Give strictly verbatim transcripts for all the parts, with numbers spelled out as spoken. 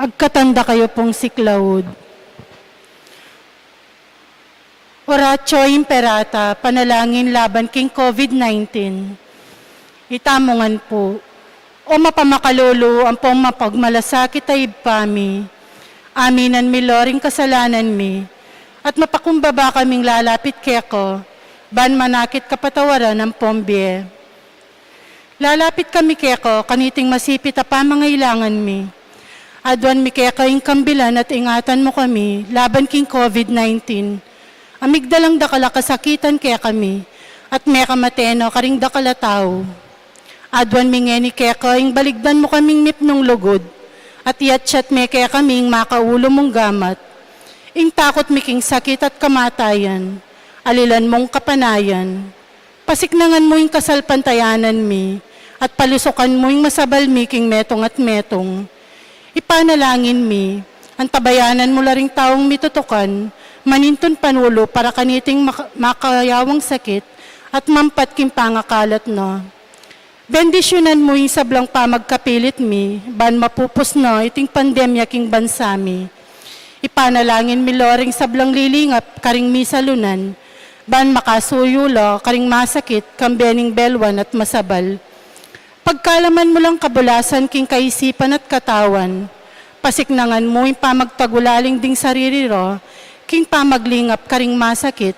Magkatanda kayu pung siklaud. Oratio Imperata, panalangin laban king COVID nineteen. Itamu ngan pu. O mapamakalulu ampong mapagmalasakit a Ibpa mi, aminan mi lo ring kasalanan mi, at mapakumbaba kaming lalapit keka, ban manakit kapatawaran ampong bie. Lalapit kami keka kaniting masipit a pamangailangan mi. Aduan mi keka ing kambilan at ingatan mu kami laban king COVID nineteen. Amigdalang dakal a kasakitan kekami, at mekamate na karing dakal a tau. Aduan mi ngeni keka ing baligdan mu kaming mipnung lugud, at iyatsat me kekami ing makaulu mung gamat. Ing takut mi king sakit at kamatayan, alilan mung kapanayan. Pasiknangan mu ing kasalpantayanan mi, at palusukan mu ing masabal mi king metung at metung. Ipanalangin mi, antabayanan mu la ring taung mitutukan, manintun panulu para kaniting maka-, makayawang sakit, at mampat king pangakalat na. Bendisyunan mu ing sablang pamagkapilit mi, ban mapupus na iting pandemya king bansa mi. Ipanalangin mi lo ring sablang lilingap karing misalunan, ban makasuyu la karing masakit, kambe ning belwan at masabal. Pagkalaman mu lang kabulasan king kaisipan at katawan. Pasiknangan mu ing pamagtagulaling ding sarili ra, king pamaglingap karing masakit,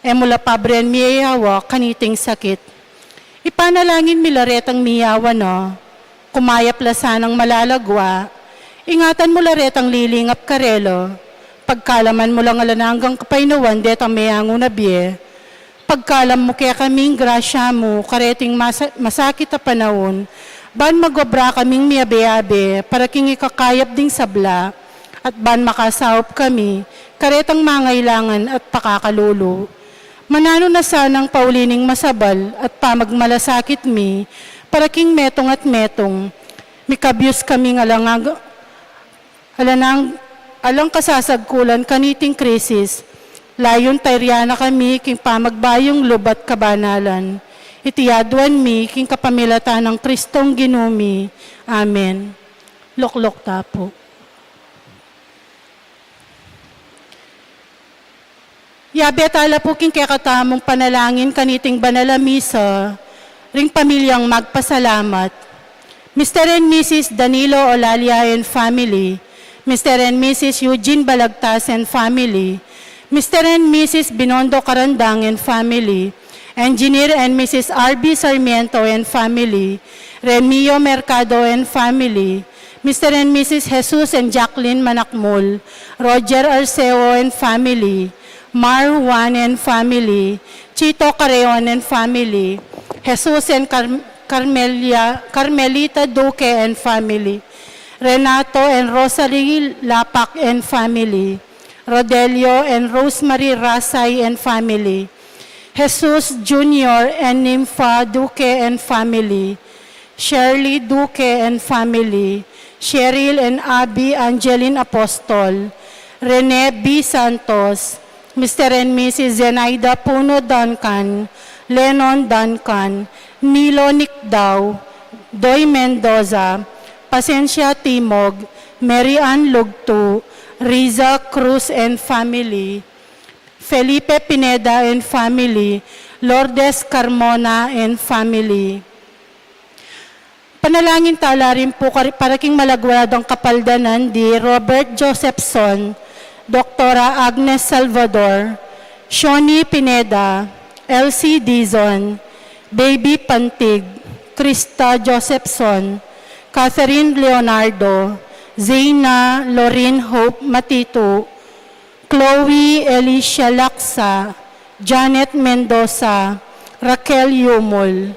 e mu la pabrian miyayawa kaniting sakit. Ipanalangin mi la retang miyawa na, kumayap la sanang malalagwa, ingatan mu la retang lilingap karela, pagkalaman mu lang alang anggang kapaynawan detang meyangu na bie, pagkalam mu kekaming grasya mu, kareting masa-, masakit a panaun, ban magobra kaming miyabe-abe, para king ikakayap ding sabla, at ban makasaup kami, karetang mangailangan at pakakalulu. Mananu na sanang pauli ning masabal at pamagmalasakit mi, para king metung at metung. Mikabyus kaming alang ag-, alang, alang kasasagkulan kaniting krisis. Layun tayrian na kami king pamagbayung lub at kabanalan. Iti aduan mi king kapamilatan nang Kristong Ginu mi. Amen. Lukluk ta pu. Yabe tala pu king kekatamung panalangin kaniting banal a misa, ring pamilyang magpasalamat. Mister and Missus Danilo Olalia and family, Mister and Missus Eugene Balagtas and family, Mister and Missus Binondo Carandang and family, Engineer and Missus R B Sarmiento and family, Remio Mercado and family, Mister and Missus Jesus and Jacqueline Manakmul, Roger Arceo and family, Mar Juan and family, Chito Carreon and family, Jesus and Car-, Carmelia, Carmelita Duque and family, Renato and Rosalie Lapac and family, Rodelio and Rosemary Rasay and family, Jesus Junior and Nympha Duque and family, Shirley Duque and family, Cheryl and Abby Angeline Apostol, Rene B Santos, Mister and Missus Zenaida Puno Duncan, Lennon Duncan, Nilo Nicdao, Doy Mendoza, Pasencia Timog, Mary Ann Lugtu, Riza Cruz and family, Felipe Pineda and family, Lourdes Carmona and family. Panalangin tala rin pu kar-, para king malagwad a kapaldanan di Robert Josephson, Doktora Agnes Salvador, Shoni Pineda, Elsie Dizon, Baby Pantig, Krista Josephson, Catherine Leonardo, Zena Lorin Hope Matitu, Chloe Alicia Laksa, Janet Mendoza, Raquel Yumul.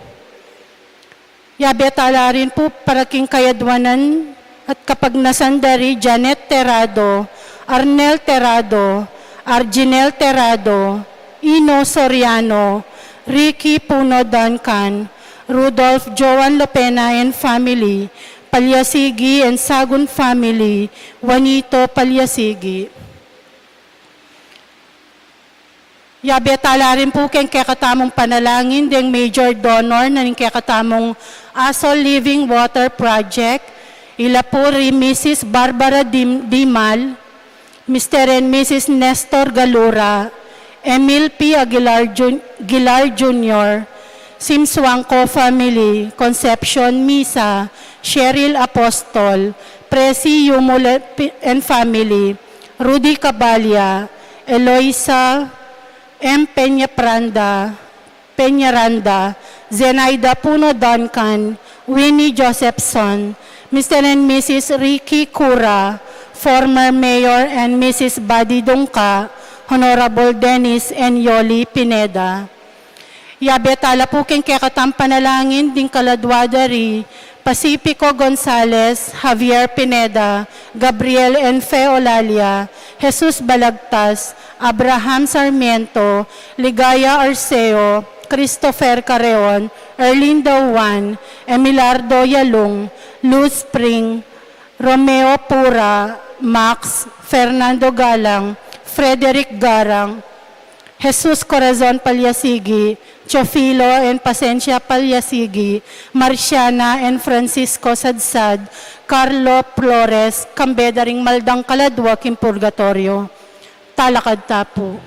Yabe tala rin pu para king kayadwanan at kapagnasan da ri Janet Terrado, Arnel Terrado, Arginel Terrado, Ino Soriano, Ricky Puno Duncan, Rudolph Joan Lopena and family, Palyasigi and Sagun family, Juanito Palyasigi. Yabe tala rin pu keng kekatamung panalangin deng major donor na ning kekatamung Asol Living Water Project, Ila pu ri Misis Barbara Dim-, Dimal, Mister and Misis Nestor Galura, Emil P. Aguilar Jun-, Aguilar Junior, Sim Suangco family, Concepcion Misa, Cheryl Apostol, Presi Yumul and family, Rudy Cabalia, Eloisa M. Peña Pranda, Peñaranda, Zenaida Puno Duncan, Winnie Josephson, Mister and Misis Ricky Cura, former Mayor and Misis Buddy Dungca, Honorable Dennis and Yoli Pineda. Yabe tala pu king kekatang panalangin ding kaladwa da ri Pacifico Gonzales, Javier Pineda, Gabriel and Fe Olalia, Jesus Balagtas, Abraham Sarmiento, Ligaya Arceo, Christopher Carreon, Erlinda Juan, Emilardo Yalung, Luz Spring, Romeo Pura, Max, Fernando Galang, Frederick Garang, Jesus Corazon Palyasigi, Teofilo and Pasencia Palyasigi, Marciana and Francisco Sadsad, Carlo Flores, kambe da ring maldang kaladwa king purgatoryo. Talakad ta pu.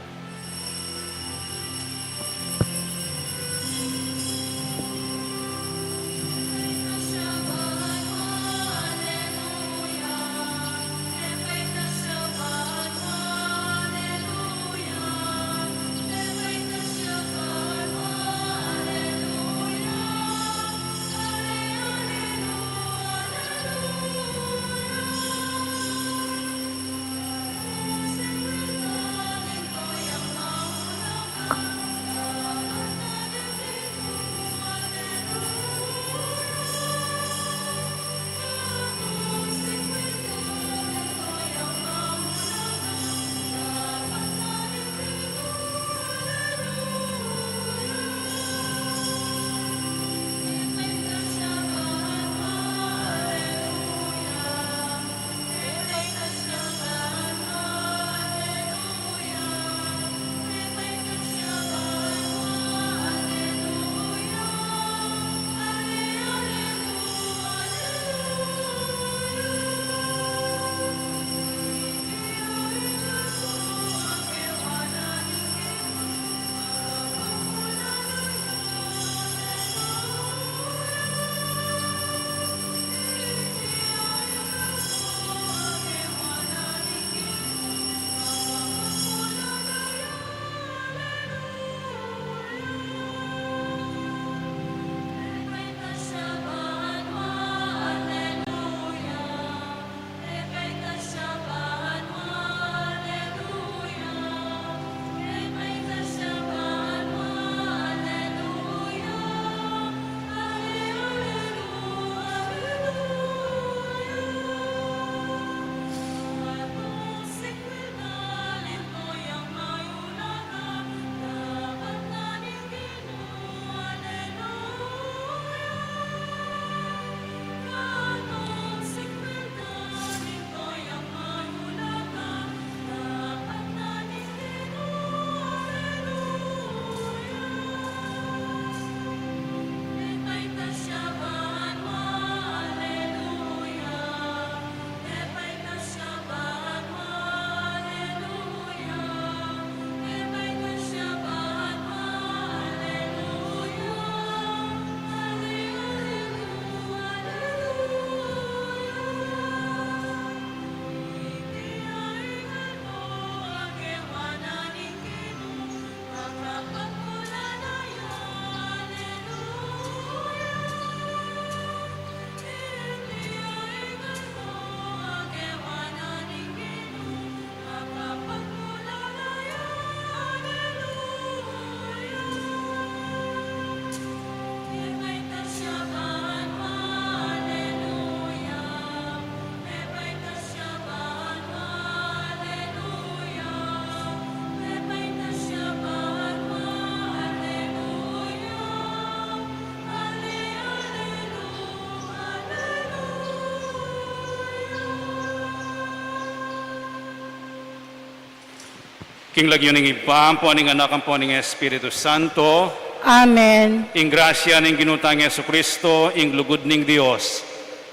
King lagyu ning Ibpa, ampo ning Anak, ampo ning Espiritu Santo. Amen. Ing grasya ning Ginu tang Jesucristo, ing lugud ning Dios,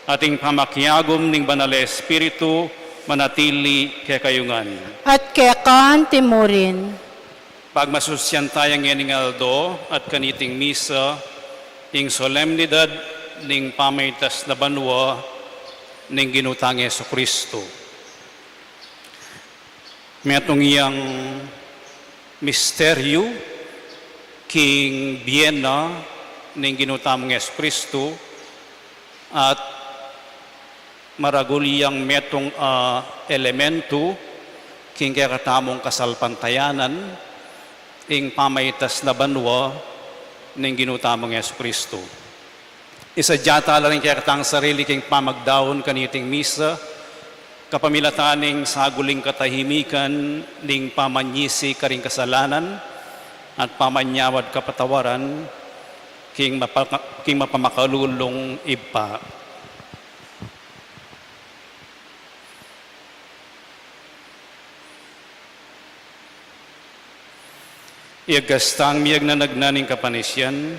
At ing pamakiagum ning Banal a Espiritu, manatili kekayu ngan. At keka anti mu rin. Pagmasusyan taya ngening aldo at kaniting misa, ing solemnidad ning pamaitas na banua ning Ginu tang Jesucristo. Metung yang misteryu king bie na ning Ginu tamung Jesucristo, at maragul yang metung a elementu king kekatamung kasalpantayanan, ing pamaitas na banua ning Ginu tamung Jesucristo. Isadya tala ring kekatang sarili king pamagdaun kaniting misa, kapamilatan ning saguling katahimikan ning pamanyisi karing kasalanan at pamanyawad kapatawaran king mapaka-, king mapamakalulung Ibpa. Iyagas tang miyagnanagnan ning kapanisian.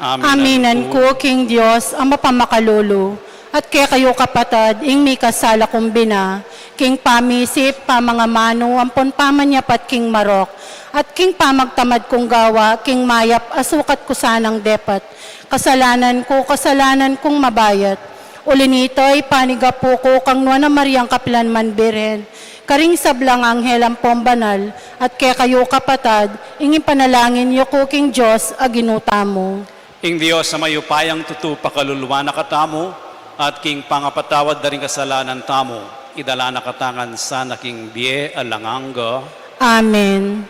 Aminan ku king Dios a mapamakalulu, at kekayu kapatad, ing mikasala kung bina, king pamisip, pamangamanu, ampon pamanyapat king marok, at king pamagtamad kung gawa, king mayap a sukat ku sanang depat. Kasalanan ku, kasalanan kung mabayat. Uli nita, ipanigapu ku kang Nuan a Mariang kapilan man Birhen, karing sablang anghel ampon banal, at kekayu kapatad, ing ipanalangin yu ku king Dios a Ginu tamu. Ing Dios a mayupayang tutu pakaluluan na katamu, at king pangapatawad da ring kasalanan tamu, idala na katamu ngan sana king bie alang angga. Amen.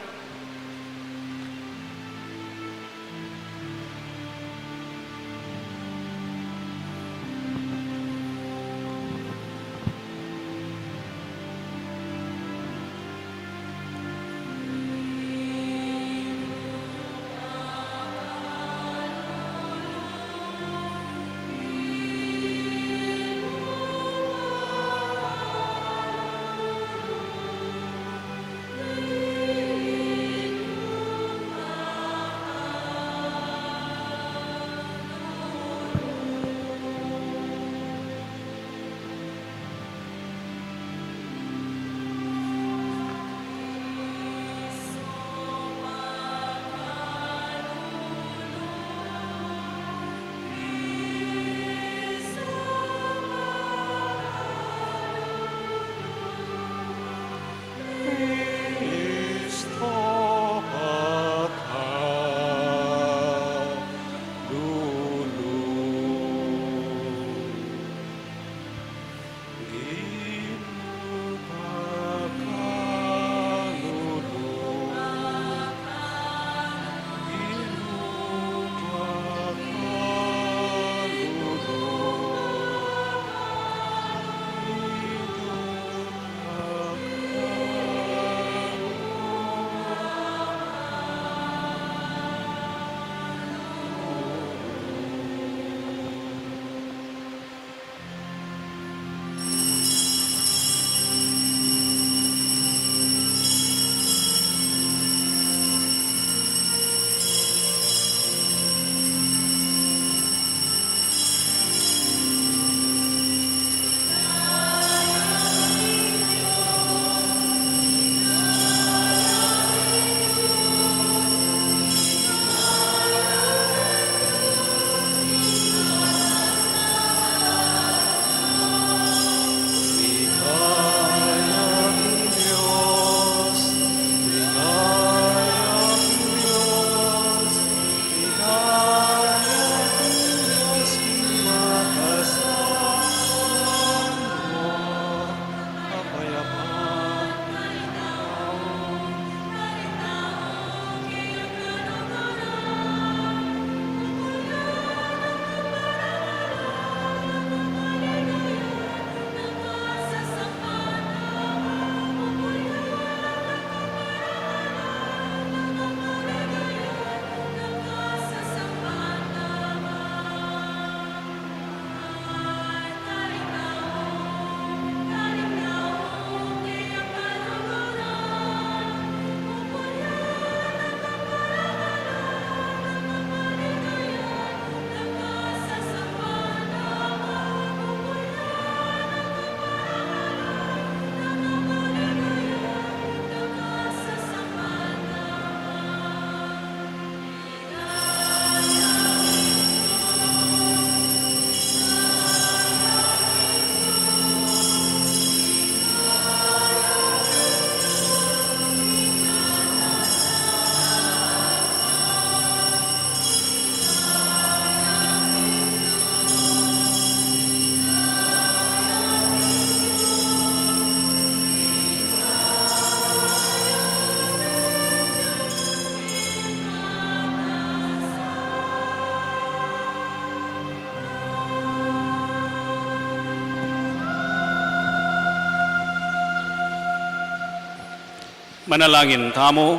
Manalangin tamu.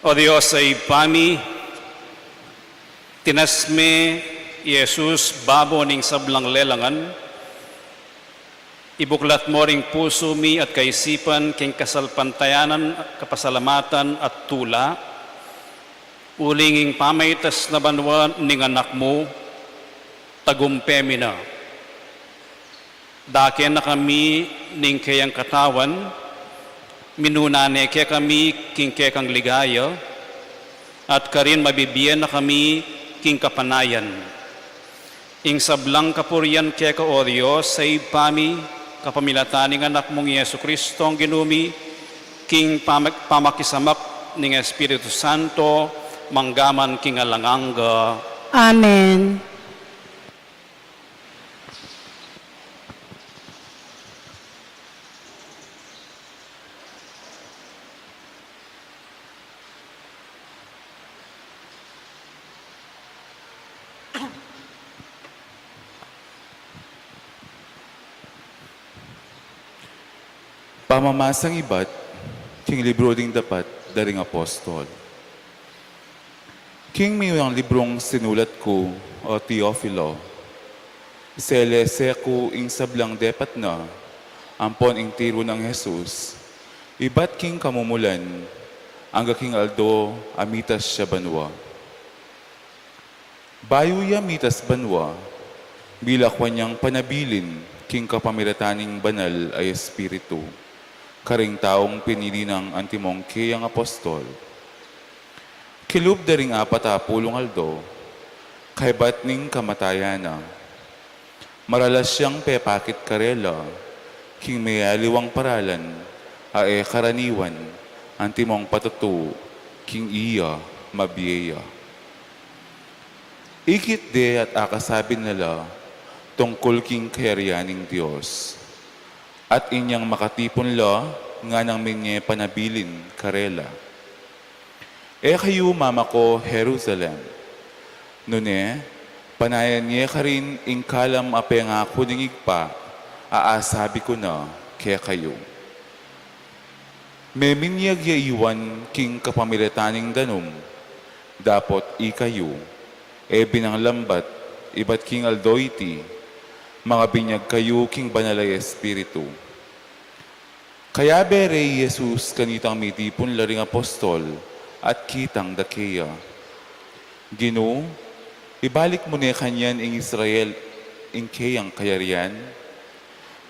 O Dios a Ibpa mi, tinas me i Jesus babo ning sablang lelangan, ibuklat mu ring pusu mi at kaisipan king kasalpantayanan, kapasalamatan at tula, uling ing pamaitas na banua ning Anak mu, tagumpe mi na. Dake na kami ning keyang katawan, minuna ne kekami king kekang ligaya, at karin mabibie na kami king kapanayan. Ing sablang kapurian keka, O Dios a Ibpa mi, kapamilatan ning Anak mung Jesucristo a Ginu mi, king pamag-, pamakisamak ning Espiritu Santo, mangga man king alang angga. Amen. Pamamasang ibat king libru ding dapat da ring apostol. King miunang librung sinulat ku, O Teofilo, selese ku ing sablang depat na ampon ing tiru nang Jesus, ibat king kamumulan angga king aldo a mitas ya banua. Bayu ya mitas banua, milakwan yang panabilin king kapamilatan ning Banal a Espiritu karing taung pinili nang antimong keyang apostol. Kilub da ring apat a pulung aldo, kaybat ning kamatayan na, maralas yang pepakit karela king meyaliwang paralan a e karaniwan antimong patutu king iya mabie ya. Ikit de at akasabi na la tungkul king kayarian ning Dios, at inyang makatipun la nganang minye panabilin karela. E kayu mamako Jerusalem, nune panayan ye karin ing kalam a pengaku ning Ibpa a asabi ku na kekayu. Meminyag ya iwan king kapamilatan ning danum, dapot ikayu, e binang lambat ibat king aldo iti, mangabinyag kayu king Banal a Espiritu. Kayabe re i Jesus kanitang mitipun la ring apostol at kitang dake ya, Ginu, ibalik mu ne kanyan ing Israel ing keyang kayarian?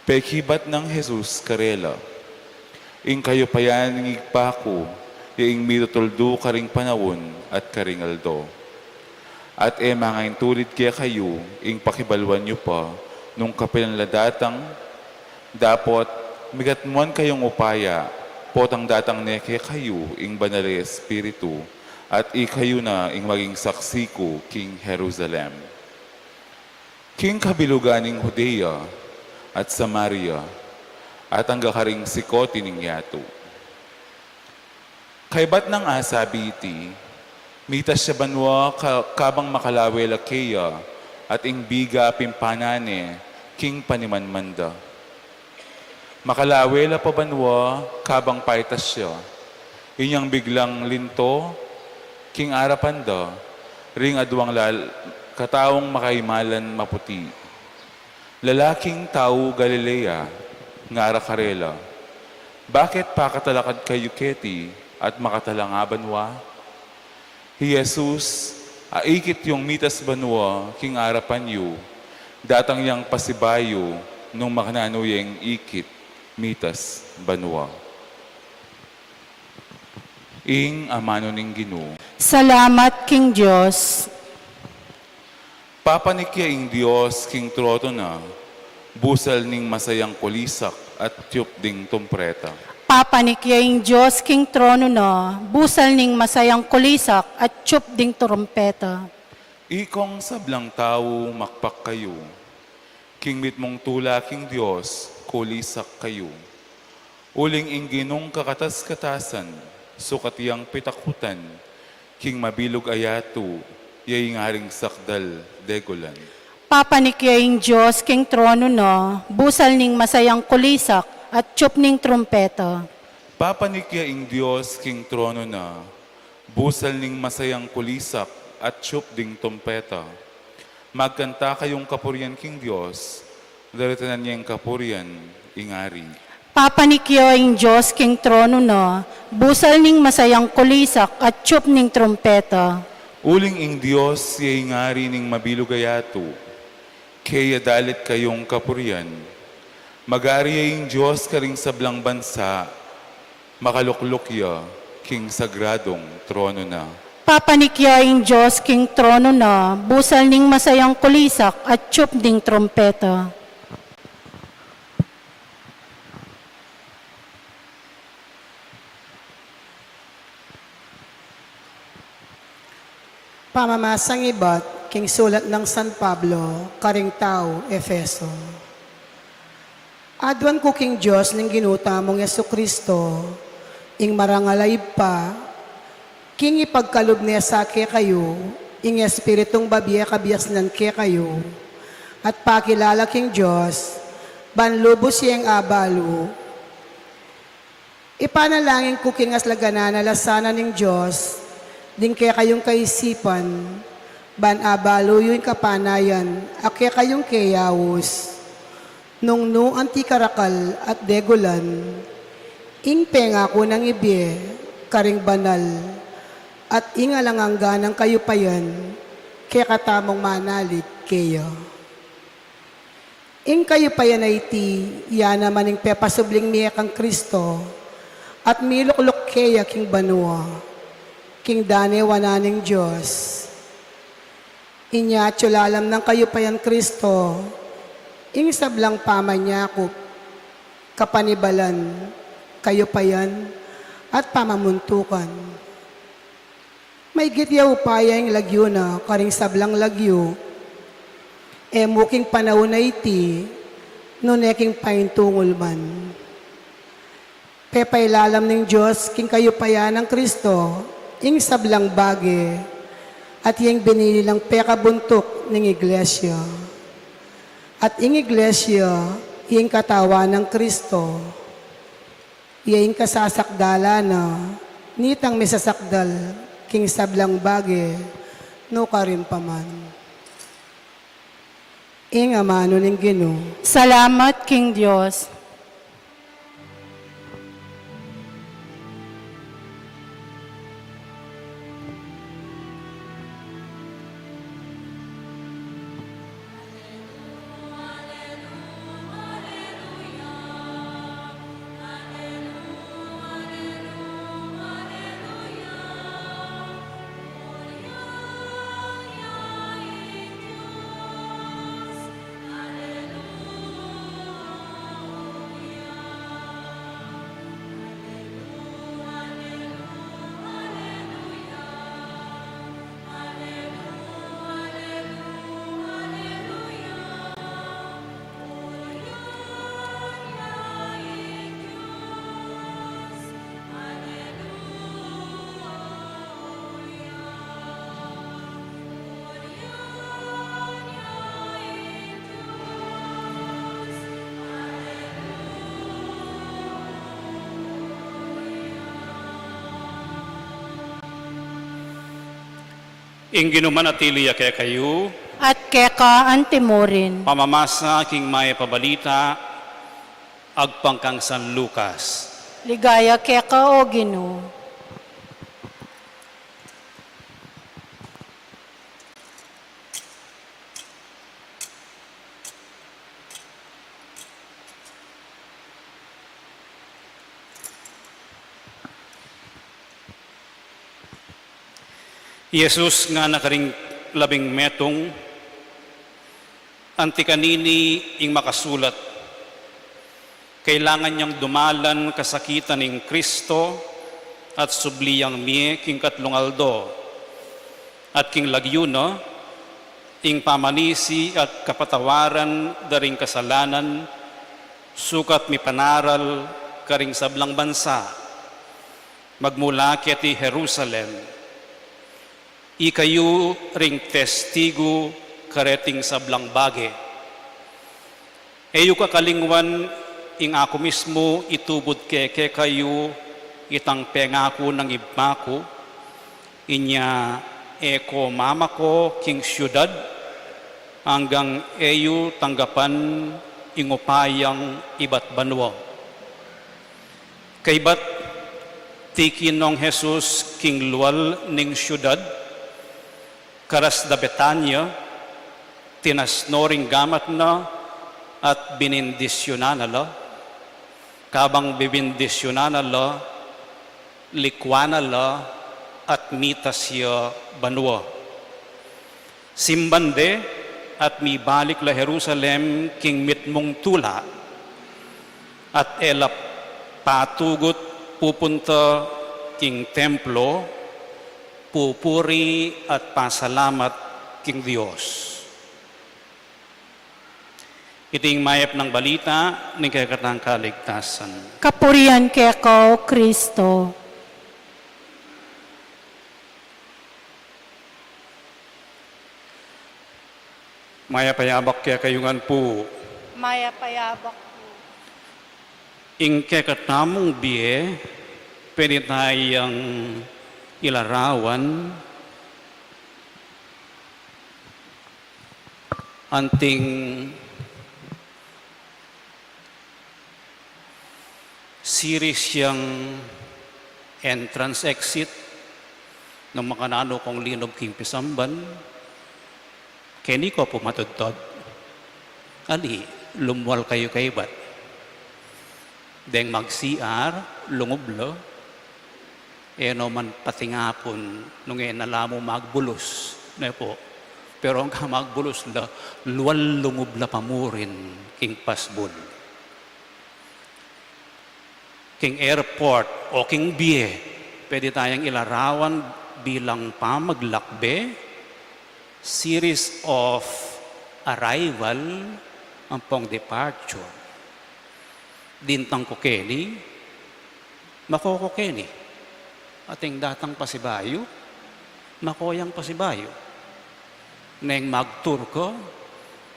Pekibat nang Jesus karela, Ing kayupayan ning Ibpa ku ya ing mitutuldu karing panaun at karing aldo. At e mangaintulid kekayu ing pakibaluan yu pa nung kapilan la datang, dapot migatmuan kayung upaya, potang datang ne kekayu ing Banal a Espiritu, at ikayu na ing maging saksi ku king Jerusalem, king kabilugan ning Judea at Samaria, at angga karing sikut ning yatu. Kaybat nang asabi iti, mitas ya banua ka-, kabang makalawe la keya, at ing biga a pimpana ne king panimanman da. Makalawe la pa banua kabang paitas ya, inyang biglang linto king arapan da ring aduang lal-, kataung makaimalan maputi. Lalaking tau Galilea, ngara karela, bakit pakatalakad kayu keti at makatalang a banua? Hi Jesus, a ikit yung mitas banua king arapan yu, datang yang pasibayu nung makananu ya ing ikit mitas banua. Ing amanu ning Ginu. Salamat king Dios. Papanik ya ing Dios king trono na, busal ning masayang kulisak at tiup ding trumpreta. Papanik ya ing Dios king trono na, busal ning masayang kulisak at tiup ding trumpeta. Ikong sablang tau, makpak kayu. King mitmung tula king Dios, kulisak kayu. Uling ing Ginung kakatas-katasan, sukat yang pitakutan, king mabilug a yatu, ya ing aring sakdal degulan. Papanik ya ing Dios king trono na, busal ning masayang kulisak, at tiup ning trumpeta. Papanik ya ing Dios king trono na, busal ning masayang kulisak at tiup ding trumpeta. Magkanta kayung kapurian king Dios, daritanan ya ing kapurian ing Ari. Papanik ya ing Dios king trono na, busal ning masayang kulisak at tiup ning trumpeta. Uling ing Dios ya ing Ari ning mabilug a yatu, keya dalit kayung kapurian. Mag-ari ya ing Dios karing sablang bansa, makalukluk ya king sagradung trono na. Papanik ya ing Dios king trono na, busal ning masayang kulisak at tiup ding trumpeta. Pamamasang ibat king sulat nang San Pablo karing tau Efeso. Aduan ku king Dios ning Ginu tamung Jesu-Cristo, ing marangal a Ibpa, king ipagkalub ne sa kekayu ing Espiritung babie kabiasnan kekayu, at pakilala king Dios, ban lubus yeng abalu. Ipanalangin ku king aslaganan a lasanan ning Dios ding kekayung kaisipan, ban abalu yu ing kapanayan a kekayung keyaus. Nung nu anti karakal at degulan, ing pengaku nang ibie karing banal, at ing alang angga nang kayupayan kekatamung manalig keya. Ing kayupayan a iti, ya naman ing pepasubling mie kang Kristo, at milukluk keya king banua, king danewan na ning Dios. Inya atyu lalam nang kayupayan Kristo ing sablang pamanyakup, kapanibalan, kayupayan, at pamamuntukan. Maygit ya upaya ing lagyu na karing sablang lagyu, e mu king panaun a iti, nune king paintungul man. Pepailalam ning Dios king kayupayan nang Kristo ing sablang bage, at ing binili nang pekabuntuk ning iglesia. At ing iglesia ing katawan nang Kristo. Iya ing kasasakdalan na, nitang misasakdal king sablang bage, nu karin pa man. Ing amanu ning Ginu. Salamat king Dios. Ing Ginu manatili ya kekayu. At keka anti mu rin. Pamamasa king Mayap a Balita agpang kang San Lucas. Ligaya keka, O Ginu. I Jesus ngana karing labing metung, anti kanini ing makasulat, kailangan yang dumalan kasakitan ning Kristo at subli yang mie king katlung aldo, at king lagyu na, ing pamanisi at kapatawaran da ring kasalanan, sukat mipanaral karing sablang bansa, magmula keti Jerusalem. Ikayu ring testigu kareting sablang bage. E yu kakalingwan Ing aku mismu itubud ke kekayu itang pengaku nang Ibpa ku, inya e ko mamako king siudad, anggang e yu tanggapan ing upayang ibat banua. Kaybat, tikinan nong Jesus king lual ning siudad, karas da Betania, tinasno ring gamat na at binindisyunan na la. Kabang bibindisyunan na la, likuan na la at mitas ya banua. Simban de at mibalik la Jerusalem king mitmung tula, at e la patugut pupunta king templo, pupuri at pasalamat king Dios. Iti ing mayap nang balita ning kekatang kaligtasan. Kapurian keka, O Kristo. Mayap a yabak kekayu ngan pu. Mayap a yabak pu. Ing kekatamung bie, pwede tayang ilarawan anting series yang entrance exit, nung makananu kong linub king pisamban, keni ko pu matudtud. Ali, lumual kayu kaybat. Deng mag-C R, lungub la. E no man patingapun, nung e na la mu magbulus, ne pu. Pero angga magbulus la, lual lungub la pa murin king pasbul. King airport o king bie, pwede tayang ilarawan bilang pamaglakbe, series of arrival ampong departure. Dintang ku keni, mako ku keni. Ating datang pasibayu, mako yang pasibayu. Neng mag-tour ka,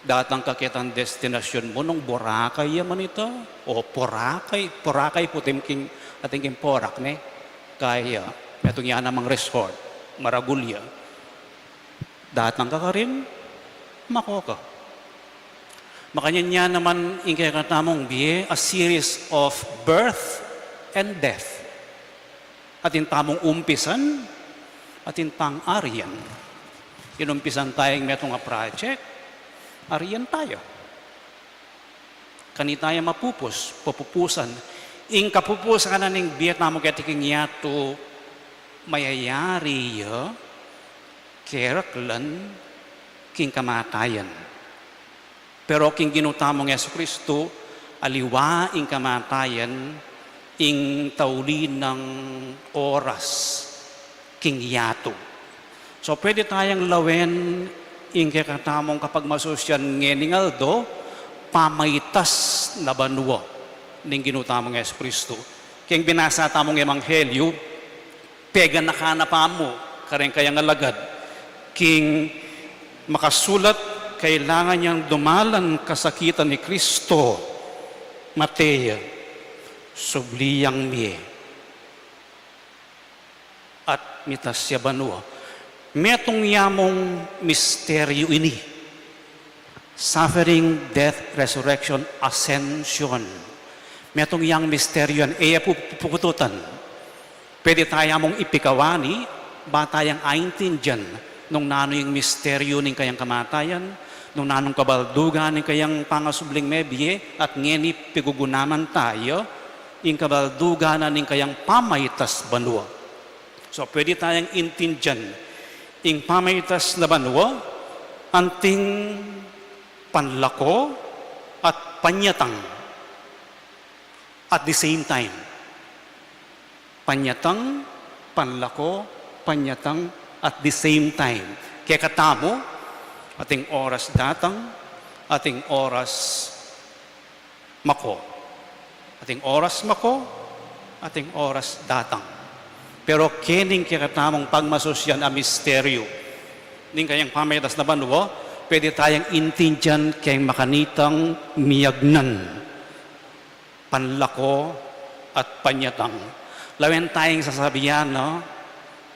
datang ka ketang destinasyun mu nung Boracay ya man ita, o Boracay, Boracay pu atin king, atin king Porac, ne? Kaya, metung ya namang resort, maragul ya. Datang ka karin, mako ka. Makanyan ya naman ing kekatamung bie, a series of birth and death. Atin tamung umpisan, atin tang arian. Inumpisan taya ing metung a project, arian taya. Kanita ya mapupus, pupusan. Ing kapupusan na ning bie tamu keti king yatu, mayayari ya keraklan king kamatayan. Pero king Ginu tamung Jesucristo, aliwa ing kamatayan, ing tauli nang oras king yatu. So, pwede tayang lawen ing kekatamung kapagmasusyan ngening aldo, pamaitas na banua ning Ginu tamung Jesucristo. King binasa tamung ebanghelyu, peganakan na pa mu kareng kayang alagad, king makasulat, kailangan yang dumalan kasakitan ni Kristo, mate ya, subli yang mie, at mitas ya banua. Metung ya mung misteryu ini. Suffering, death, resurrection, ascension. Metung yang misteryu yan, e ya pu-, pupututan. Pwede taya mung ipikawani, ba tayang aintindian nung nanu ing misteryu ning kayang kamatayan, nung nanung kabaldugan ning kayang pangasubling mebie, at ngeni pigugunaman taya ing kabaldugan na ning kayang pamaitas banua. So, pwede tayang intindian ing pamaitas na banua, anting panlako at panyatang at the same time. Panyatang, panlako, panyatang at the same time. Kekatamu, ating oras datang, ating oras mako. Ating oras mako, ating oras datang. Pero kening kekatamung pagmasusyan a misteryu ning kayang pamaitas na banua, pwede tayang intindian keng makanitang miyagnan. Panlako at panyatang. Lawen taya ing sasabian na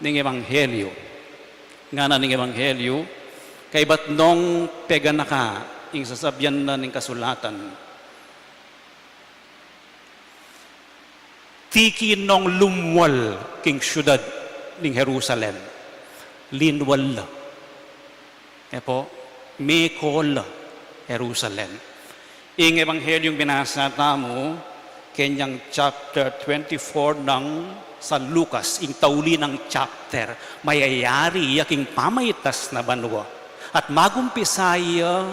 ning ebanghelyu. Ngana ning ebanghelyu, kaybat nong peganaka ing sasabian na ning kasulatan. Tiki nong lumwal king siudad ning Jerusalem. Linwal la. E po, meko la Jerusalem. Ing ebanghelyung binasa tamu, kenyang chapter twenty-four nang San Lucas, ing tauli nang chapter, mayayari ya king pamaitas na banua. At magumpisa ya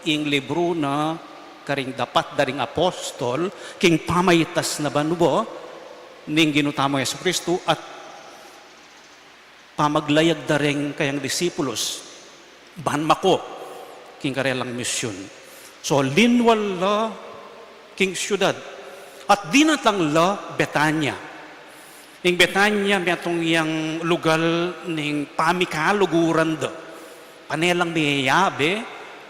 ing libru na karing dapat da ring apostol, king pamaitas na banua ning Ginu tamung Jesucristo, at pamaglayag da ring kayang disipulus, ban mako king karelang misyun. So, linwal la king siudad, at dinatang la Betania. Ing Betania, metung yang lugal ning pamikaluguran da. Pane lang meyabe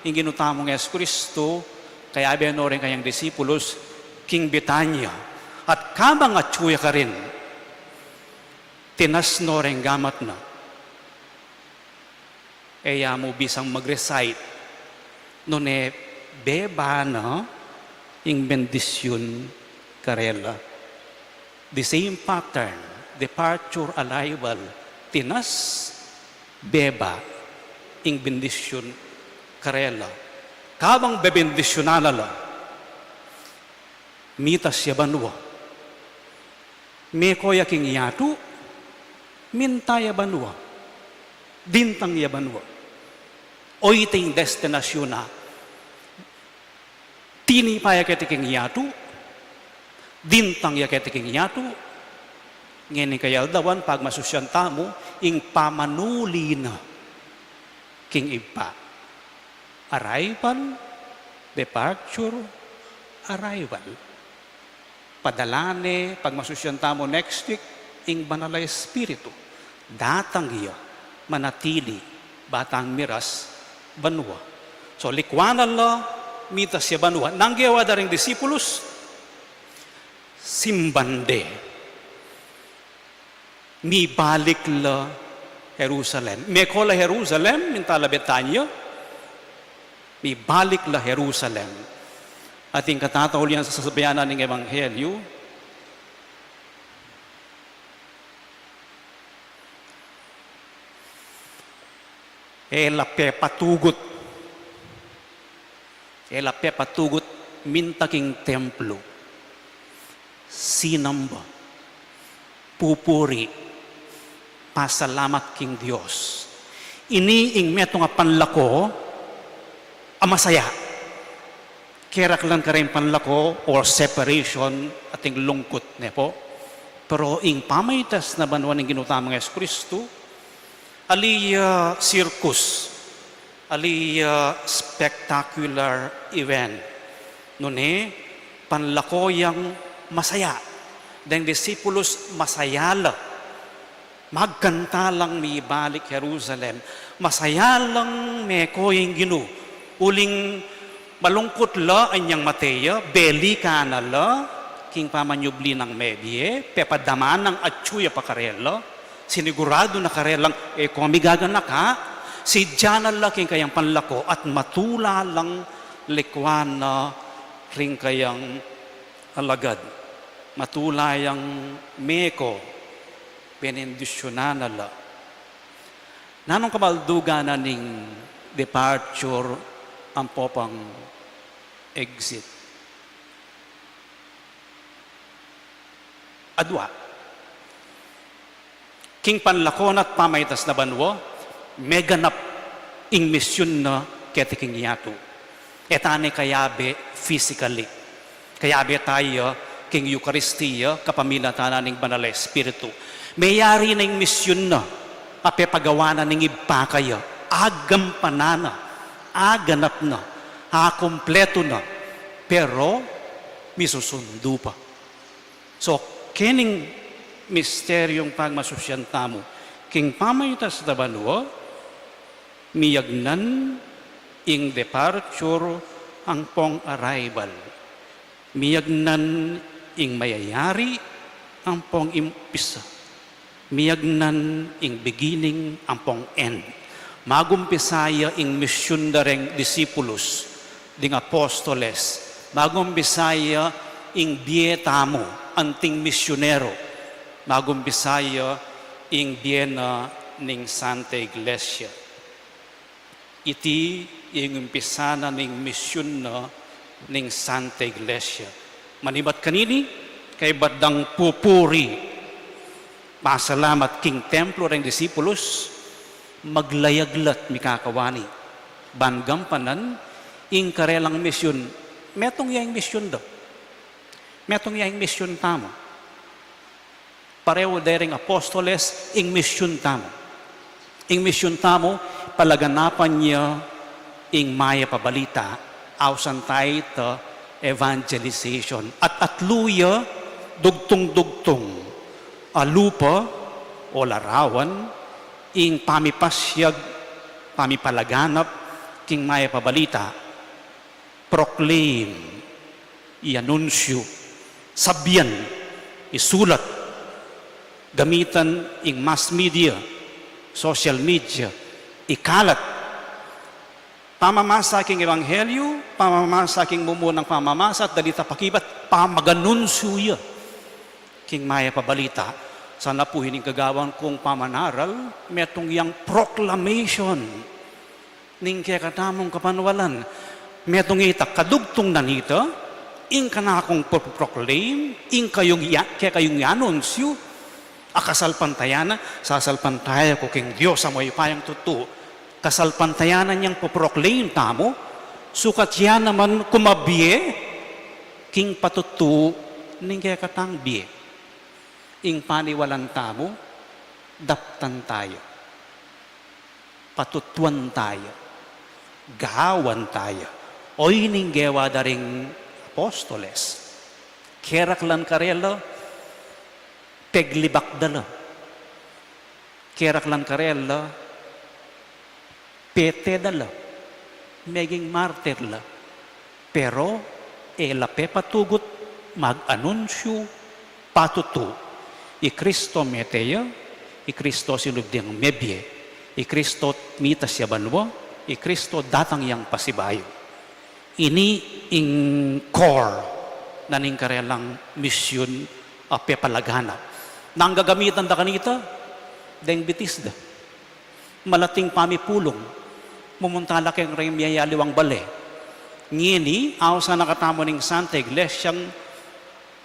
ing Ginu tamung Jesucristo, kayabe no ring kayang disipulus king Betania. At kabang atyu ya karin, tinas no ring gamat na. E ya mu bisang mag-recite, nune beba na ing bendisyun karela. The same pattern, departure, arrival, tinas, beba, ing bendisyun karela. Kabang bebendisyunan na la, mitas ya banua. Meko ya king yatu, minta ya banua, dintang ya banua. Oyting destinasyun na, tinipa ya keti king yatu, dintang ya keti king yatu. Ngening kayaldawan, pagmasusyan tamu ing pamanuli na king Ibpa. Arrival, departure, arrival. Padala ne, pagmasusyan tamu next week, ing Banal a Espiritu. Datang ya, manatili, ba tang miras banua. So, likuanan la, mitas ya banua. Nanu ing gewa da ring disipulus? Simban de. Mibalik la Jerusalem. Meko la Jerusalem, minta la Betania, mibalik la Jerusalem. At ing katataulian, sasabian na ning ebanghelyu, e la pepatugut. E la pepatugut minta king templo. Sinamba, pupuri, pasalamat king Dios. Ini ing metung a panlako a masaya. Keraklan karing panlako or separation, ating lungkut, ne po? Pero ing pamaitas na banua ning Ginu tamung Jesucristo, ali ya circus, ali ya spectacular event. Nune, panlako yang masaya. Deng disipulus masaya la. Magkanta lang mibalik Jerusalem. Masaya lang meko ing Ginu. Uling malungkut la anyang mate ya, belikan na la, king pamanyubli nang mebie, pepadama nang atyu ya pa karela, siniguradu na karelang, e ko migaganaka, sidya na la king kayang panlako, at matula lang likuan na ring kayang alagad. Matula yang meko, benendisyunan na la. Nanung kabaldugan na ning departure ampo pang exit? Adua. King panlako na't pamaitas na banua, meganap ing misyun na keti king yatu. E ta ne kayabe physically. Kayabe taya king Eukaristia, kapamilatan na ning Banal a Espiritu. Meyari na ing misyun na, a pepagawa na ning Ibpa kaya, agampanan na, aganap na, akumpletu na, pero misusundu pa. So, kening misteryung pagmasusyan tamu, king pamaitas na banua, miyagnan ing departure ampong arrival. Miyagnan ing mayayari ampong umpisa. Miyagnan ing beginning ampong end. Magumpisa ya ing misyun da reng disipulus, ding apostoles. Magumpisa ya ing bie tamu anting misyunero. Magumpisa ya ing bie na ning Santa Iglesia. Iti ing umpisa na ning misyun na ning Santa Iglesia. Manibat kanini, kaybat dang pupuri, pasalamat king templo reng disipulus, maglayag la't mikakawani ban gampanan ing karelang misyun. Metung ya ing misyun da. Metung ya ing misyun tamu. Pareho de ring apostoles, ing misyun tamu. Ing misyun tamu, palaganapan ya ing mayap a balita, ausan tamu ita evangelization. At atlu ya dugtung-dugtung a lupa o larawan, ing pamipasyag, pamipalaganap king mayap a balita. Proclaim, i-anunsyo, sabian, isulat, gamitan ing mass media, social media, ikalat. Pamamasa king ebanghelyo, pamamasa king mumunang pamamasa at dalita pakibat, pamaganunsyo ya king mayap a balita. Sana pu ining gagawan kung pamanaral, metung yang proclamation ning kekatamung kapanwalan. Metung ita, kadugtung na nita, ing kanakung pro-, proclaim, ing kayung ya-, kekayung i-anunsyo, a kasalpantayanan, sasalpantaya ku king Dios a mayupayang tutu. Kasalpantayanan yang poproclaim tamu, sukat ya naman kumabie king patutu ning kekatang bie. Ing paniwalan tamu, daptan taya. Patutuan taya, gawan taya. Oyni ing gewa da ring apostoles. Keraklan karela, peglibak da la. Keraklan karela, pete da la. Meging martir la. Pero e la pepatugut mag-anunsyu patutu. I Kristo mete ya, i Kristo sinubli yang mebie, i Kristo mitas ya banua, i Kristo datang yang pasibayu. Ini ing core na ning karelang misyun a pepalaganap. Nang gagamitan da kanita, deng bitis da. Malating pamipulung, mumunta la keng reng miyayaliwang bale. Ngeni, ausan na katamu ning Santa Iglesiang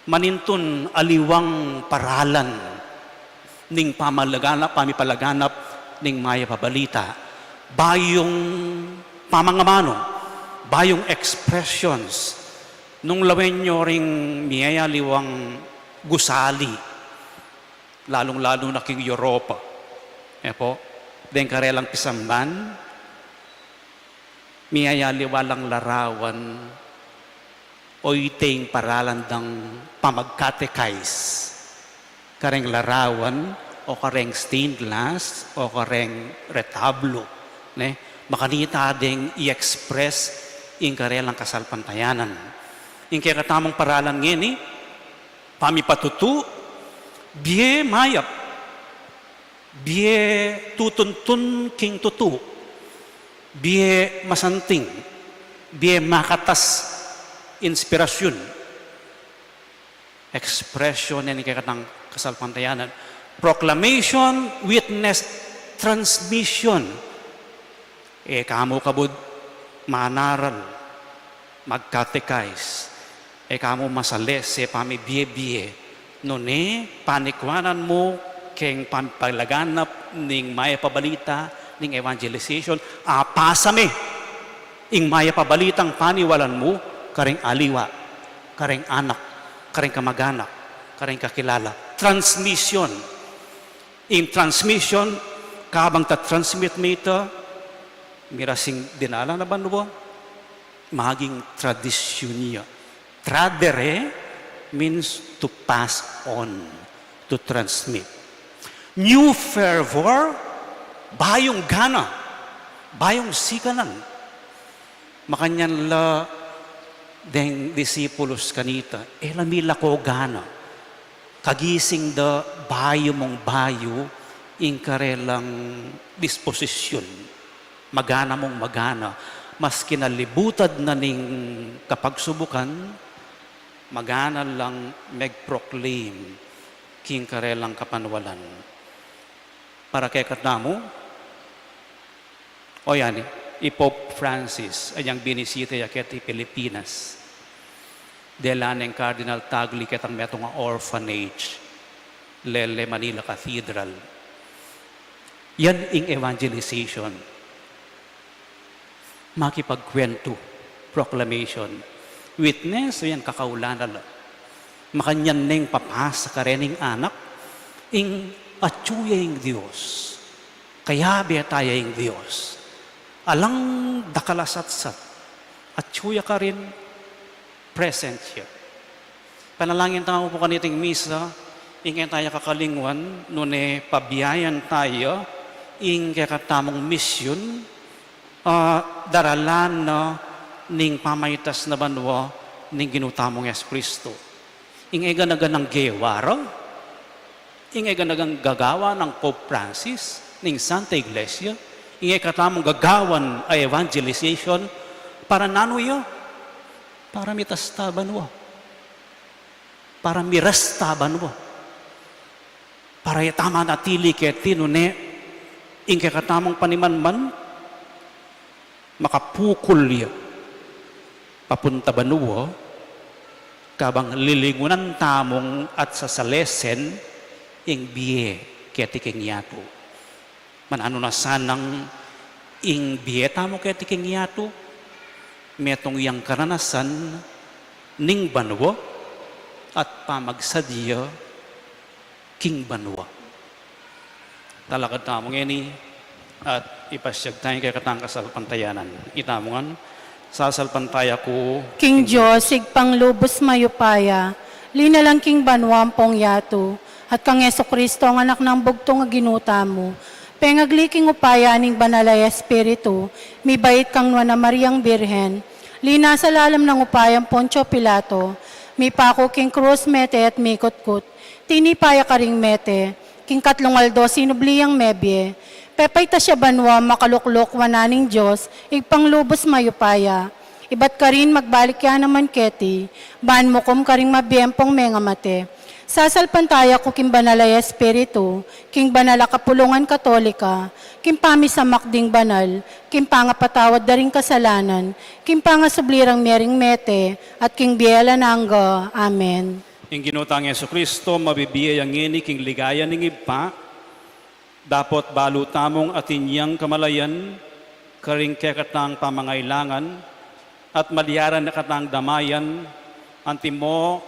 manintun aliwang paralan ning pamalaganap, pamipalaganap ning mayap a balita. Bayung pamangamanu, bayung expressions, nung lawen yu ring miyayaliwang gusali, lalung-lalu na king Europa. E pu, deng karelang pisamban, miyayaliwa lang larawan, oyni ing paralan dang pamagkatekais. Kareng larawan, o kareng stained glass, o kareng retablo, ne? Makanita deng i-express ing karelang kasalpantayanan. Ing kekatamung paralan ngeni, pamipatutu, bie mayap, bie tutuntun king tutu, bie masanting, bie makatas inspirasyun. Expression ning kekatang kasalpantayanan. Proclamation, witness, transmission. E kamu kabud manaral, magkatekais. E kamu masalese pamibie-bie. Nune, panikuanan mu keng pamipalaganap ning mayap a balita, ning evangelization. Apasa me ing mayap a balitang paniwalan mu kareng aliwa, kareng anak, kareng kamaganak, kareng kakilala. Transmission. Ing transmission, kabang ta-transmit me ita, mirasing dinalan a banua, maging tradisyun ya. Tradere means to pass on, to transmit. New fervor, bayung gana, bayung sikanan. Makanyan la deng disipulus kanita, e la milako gana. Kagising da bayu mung bayu ing karelang disposisyun. Magana mung magana, maski na libutad na ning kapagsubukan, magana lang mag-proclaim king karelang kapanwalan. Para kekatamu, o yan, i Pope Francis, anyang binisita ya keti Pilipinas. Dela neng Cardinal Tagle ketang metung a orphanage, lele Manila Cathedral. Yan ing evangelization. Makipagkwentu, proclamation, witness, o yan, kakaulan na la. Makanyan neng papasa kareng anak, ing atyu ya ing Dios, kayabe taya ing Dios. Alang dakal a satsat, atyu ya karin, present ya. Panalangin tamu pu kaniting misa, ing e taya kakalingwan, nune pabiayan taya ing kekatamung misyun, a daralan na ning pamaitas na banua ning Ginu tamung Jesucristo. Ing e gana-ganang gewa ra, ing e gana-ganang gagawan nang Pope Francis, ning Santa Iglesia, ing e katamung gagawan a evangelization, para nanu ya? Para mitas ta banua. Para miras ta banua. Para e ta manatili keti nune ing kekatamung panimanman, makapukul ya papunta banua, kabang lilingunan tamung at sasalesen ing bie keti king yatu. Mananu na sanang ing bie tamu keti king yatu, metung yang karanasan ning banua at pamagsadya king banua. Talakad tamu ngeni at ipasyag taya ing kekatang kasalpantayanan. Itamu ngan, sasalpantaya ku king Dios, Ibpang lubus mayupaya, linalang king banua ampong yatu, at kang Jesucristo, ang Anak nang bugtung a Ginu tamu, pengagli king upaya ning Banal a Espiritu, mibait kang Nuan a Mariang Birhen, linasa lalam nang upayang Poncio Pilato, mipaku king krus, mete at mikutkut, tinipa ya karing mete, king katlung aldo sinubli yang mebie, pepaitas ya banua, makalukluk wanan ning Dios, Ibpang lubus mayupaya. Ibat karin magbalik ya naman keti, ban mukum karing mabie ampong mengamate. Sasalpantaya ku king Banal a Espiritu, king banal a kapulungan Katolika, king pamisamak ding banal, king pangapatawad da ring kasalanan, king pangasubli rang mie ring mete, at king bie alang angga. Amen. Ing Ginu tang Jesucristo, mabibie ya ngeni king ligaya ning Ibpa, dapot balu tamung atin yang kamalayan karing kekatang pamangailangan, at malyaran na katang damayan, antimo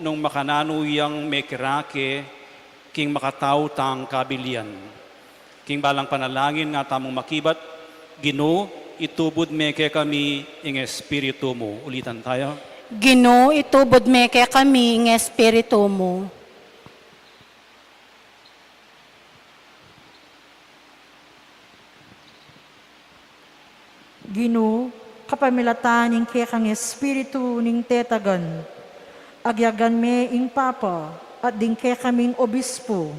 nung makananu yang mekirake king makatau tang kabilian. King balang panalangin nga tamung makibat, Ginu, itubud me kekami ing Espiritu mu. Ulitan taya. Ginu, itubud me kekami ing Espiritu mu. Ginu, kapamilatan ning kekang Espiritu ning tetagan, agyagan me ing Papa at ding kekaming obispo,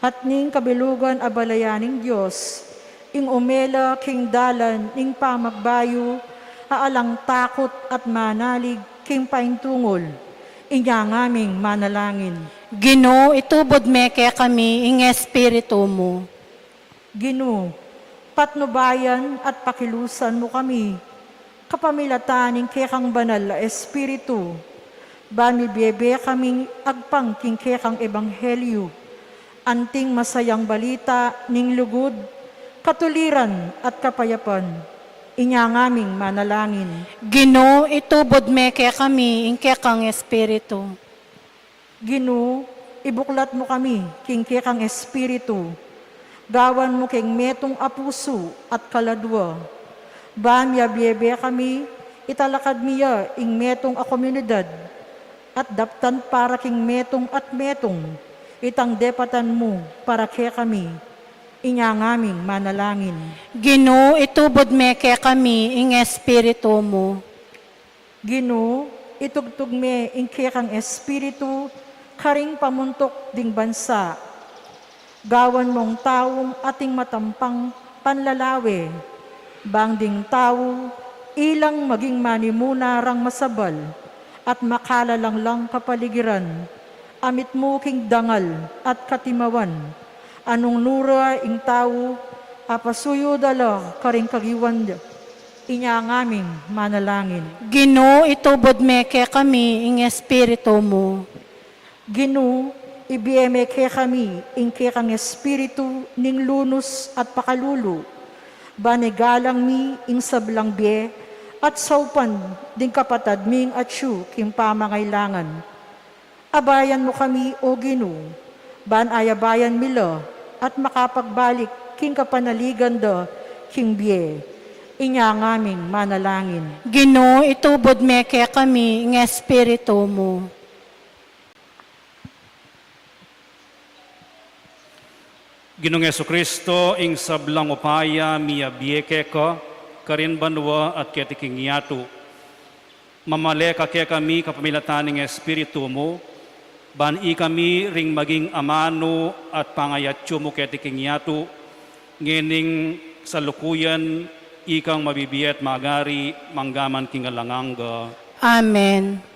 at ning kabilugan a balayan ning Dios, ing umela king dalan ning pamagbayu a alang takut at manalig king paintungul. Inya ngaming manalangin. Ginu, itubud me kekami ing Espiritu mu. Ginu, patnubayan at pakilusan mu kami, kapamilatan ning kekang Banal a Espiritu, ban mibiebe kaming agpang king kekang ebanghelyu, anting masayang balita ning lugud, katuliran at kapayapan. Inya ngaming manalangin. Ginu, itubud me kekami ing kekang Espiritu. Ginu, ibuklat mu kami king kekang Espiritu, gawan mu keng metung a pusu at kaladua. Ban miabiebe kami, italakad mi ya ing metung a komunidad, at daptan para king metung at metung, itang depatan mu para kekami. Inya ngaming manalangin. Ginu, itubud me kekami ing Espiritu mu. Ginu, itugtug me ing kekang Espiritu karing pamuntuk ding bansa. Gawan mong taum ating matampang panlalawe, bang ding tau ilang maging manimuna rang masabal at makalalanglang kapaligiran, a mitmu king dangal at katimawan, a nung nura ing tau, apasuyu da la karing kagiwan da. Inya ngaming manalangin. Ginu, itubud me kekami ing Espiritu mu. Ginu, ibie me kekami ing kekang Espiritu ning lunus at pakalulu, ban igalang mi ing sablang bie at saupan ding kapatad ming atyu king pamangailangan. Abayan mu kami, O Ginu, ban ayabayan mi la at makapagbalik king kapanaligan da king bie. Inya ngaming manalangin. Ginu, itubud me kekami ing Espiritu mu. Ginung Jesucristo, ing sablang upaya miyabie keka karin banua at keti king yatu. Mamale ka kekami kapamilatan ning Espiritu mu, ban ikami ring maging amanu at pangayatyu mu keti king yatu, ngening salukuyan ikang mabibie at magari manggaman king alang angga. Amen.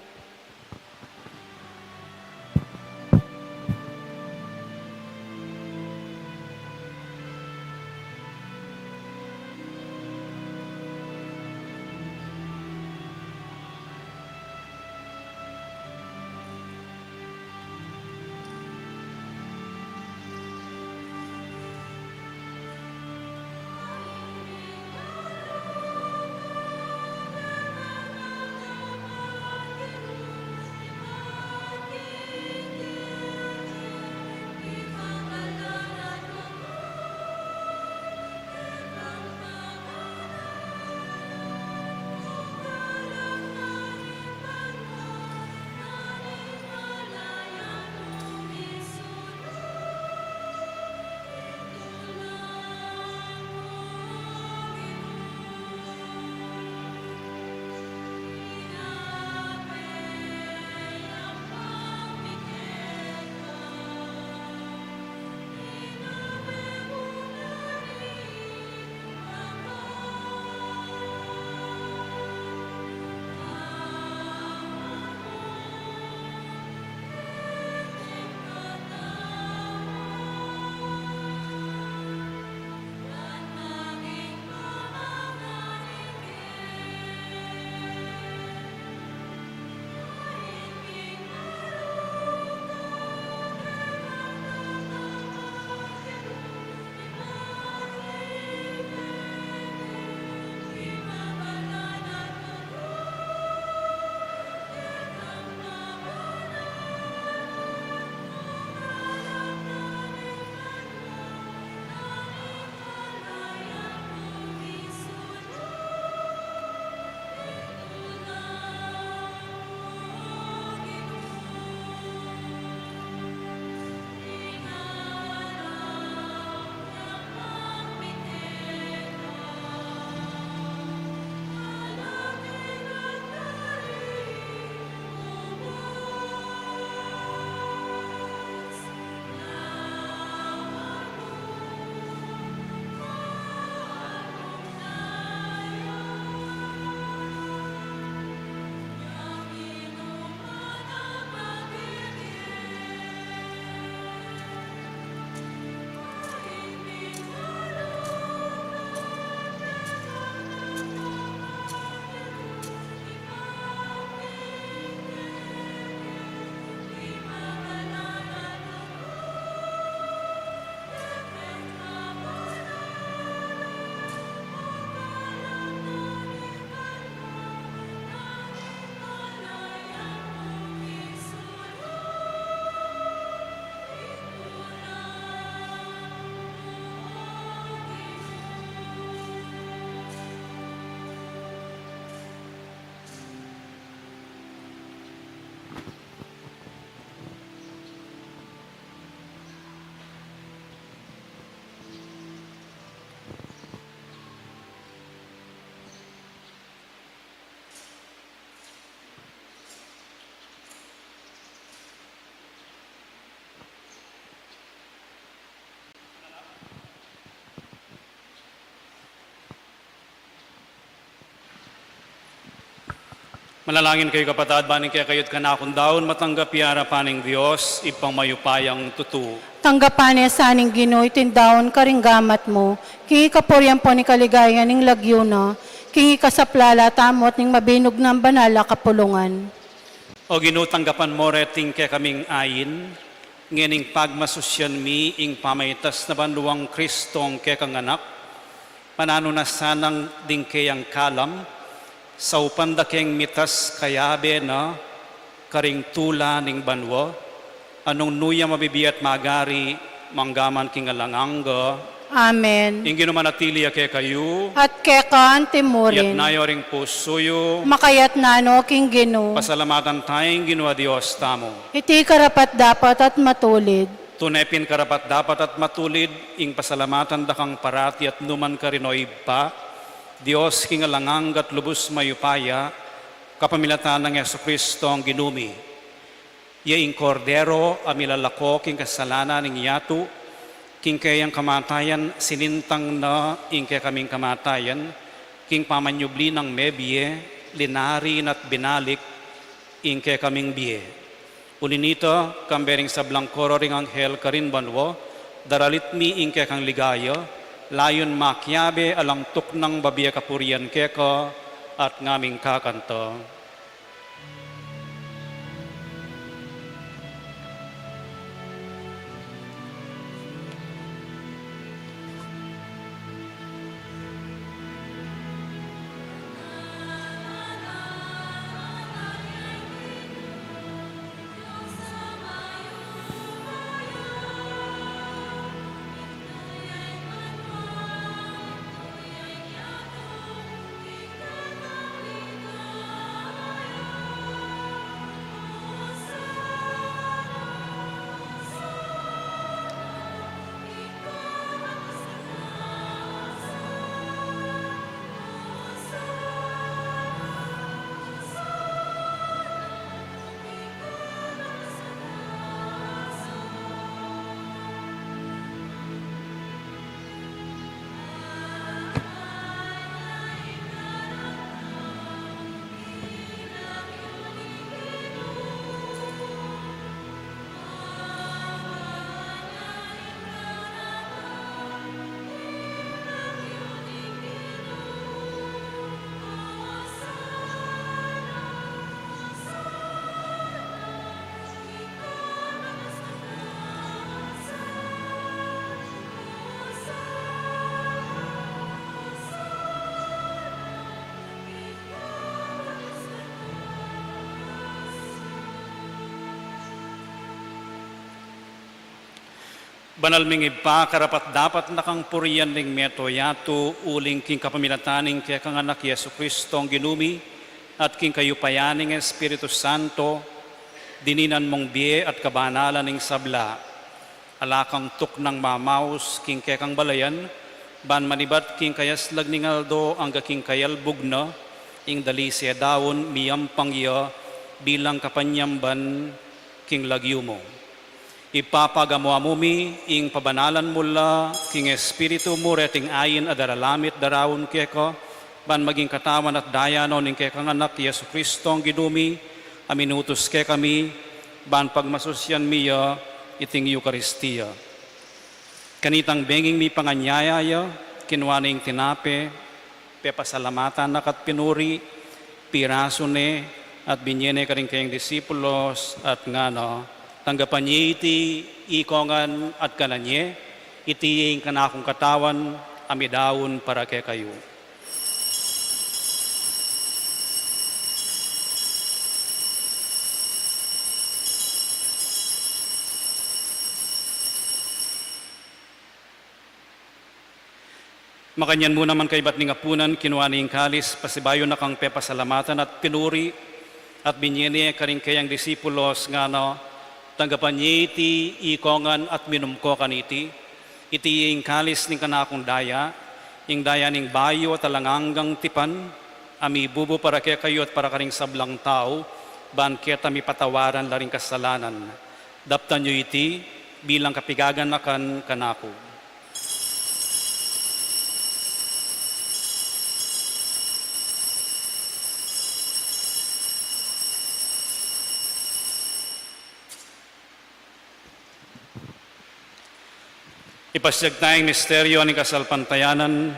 Manalangin kayu, kapatad, ban ing kekayu at kanakung daun matanggap ya king arapan ning Dios, Ibpang mayupayang tutu. Tanggapan na sa ning Ginu iting daun karing gamat mu, king ikapurian ampon ikaligaya ning lagyu na, king ikasaplala tamu at ning mabinug nang banal a kapulungan. O Ginu, tanggapan mu reting kekaming ain, ngening pagmasusyan mi ing pamaitas na banwang Kristong kekang Anak, mananu na sanang ding keyang kalam, saupan da keng mitas kayabe na karing tula ning banwa, a nung nu ya mabibie at magari, mangga man king alang angga. Amen. Ing Ginu manatili ya kekayu. At keka anti mu rin. Iyatas yu ring pusu yu. Makayatas na no king Ginu. Pasalamatan taya ing Ginu a Dios tamu. Iti karapat-dapat at matulid. Tune pin karapat-dapat at matulid ing pasalamatan da kang parati at nu man karin, o Ibpa, Dios king alang angga at lubus mayupaya, kapamilatan nang Jesucristong Ginu mi. Iya ing Kordero a milalako king kasalanan ning yatu, king keyang kamatayan sinintang na ing kekaming kamatayan, king pamanyubli nang mebie, linari na at binalik ing kekaming bie. Uli nita, kambe ring sablang koro ring anghel karin banwa, daralit mi ing kekang ligaya, layun makiabe alang tuknang babie kapurian keka at ngaming kakanta. Banal ming Ibpa, karapat-dapat na kang purian ning meto yatu, uling king kapamilatan ning kekang Anak Jesucristong Ginu mi, at king kayupayan ning Espiritu Santo, dininan mung bie at kabanalan ing sabla. Ala kang tuknang mamaus king kekang balayan, ban manibat king kayaslag ning aldo angga king kayalbug na, ing dalise daun miyampang ya bilang kapanyamban king lagyu mu. Ipapagamu-amu mi ing pabanalan mu la king Espiritu mu reting ain a daralamit daraun keka, ban maging katawan at daya no ning kekang Anak Jesucristong Ginu mi, a minutus kekami, ban pagmasusyan mi ya iting Eukaristia. Kanitang benging mipanganyaya ya, kinua ne ing tinape, pepasalamatan na ka at pinuri, pirasu ne, at binie ne karing kayang disipulos, at ngana, tanggapan ye iti ikongan at kanan ye, iti ing kanakung katawan, a midaun para kekayu. Makanyan mu naman kaybat ning apunan, kinua ne ing kalis, pasibayu na kang pepasalamatan at pinuri, at binie ne karing kayang disipulos, ngana, tanggapan ye iti ikongan at minum ko kaniti, iti ing kalis ning kanakung daya, ing daya ning bayu at alang anggang tipan, a mibubu para kekayu at para karing sablang tau, ban keta mipatawaran la ring kasalanan. Daptan yu iti bilang kapigaganakan kanaku. Ipasyag taya ing misteryo ning kasalpantayanan.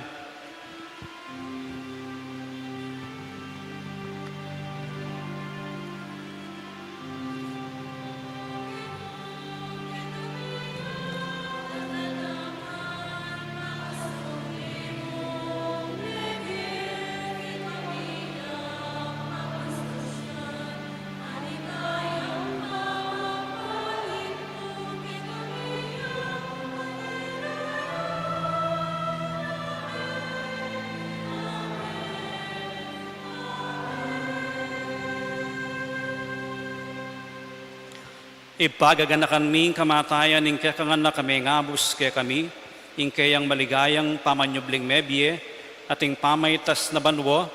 Ibpa, gaganakan mi ing kamatayan ning kekang Anak a mengabus kekami, ing keyang maligayang pamanyubling mebie, at ing pamaitas na banua,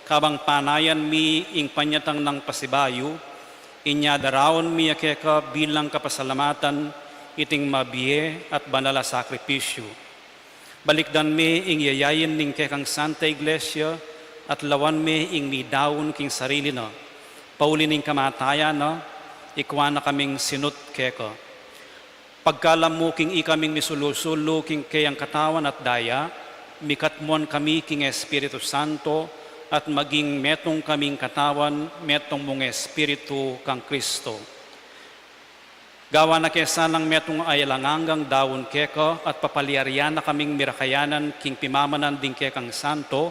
kabang panayan mi ing panyatang nang pasibayu, inya daraun mi ya keka bilang kapasalamatan iting mabie at banal a sakripisyu. Balikdan me ing yayain ning kekang Santa Iglesia at lawan me ing midaun king sarili na. Pauli ning kamatayan na, ikua na kaming sinut keka. Pagkalam mu king ikaming misulu-sulu king keyang katawan at daya, mikatmuan kami king Espiritu Santo, at maging metung kaming katawan, metung mung Espiritu kang Kristo. Gawan na ke sanang metung a alang anggang daun keka at papalyarian na kaming mirakayanan king pimamanan ding kekang santo,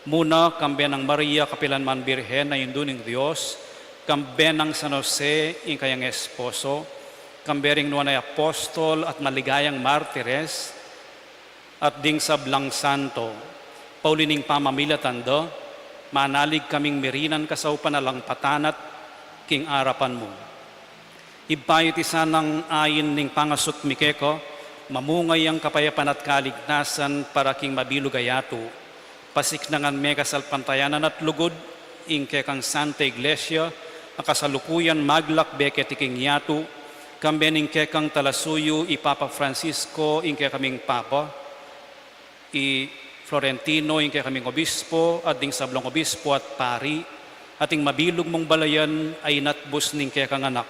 muna kambe nang Maria kapilan man Birhen a Indu ning Dios, kambe nang San Jose ing kayang esposo, kambe ring nuan a apostol at maligayang martires, at ding sablang santo. Pauli ning pamamilatan da, manalig kaming mirinan kasaupan alang patanat king arapan mu. Ibpa, iti sanang ain ning pangasut mi keka, mamunga yang kapayapan at kaligtasan para king mabilug a yatu. Pasiknangan me kasalpantayanan at lugud ing kekang Santa Iglesia, a kasalukuyan maglakbe keti king yatu, kambe ning kekang talasuyu i Papa Francisco, ing kekaming Papa, i Florentino, ing kekaming obispo, at ding sablang obispo at pari, at ing mabilug mung balayan a inatbus ning kekang Anak.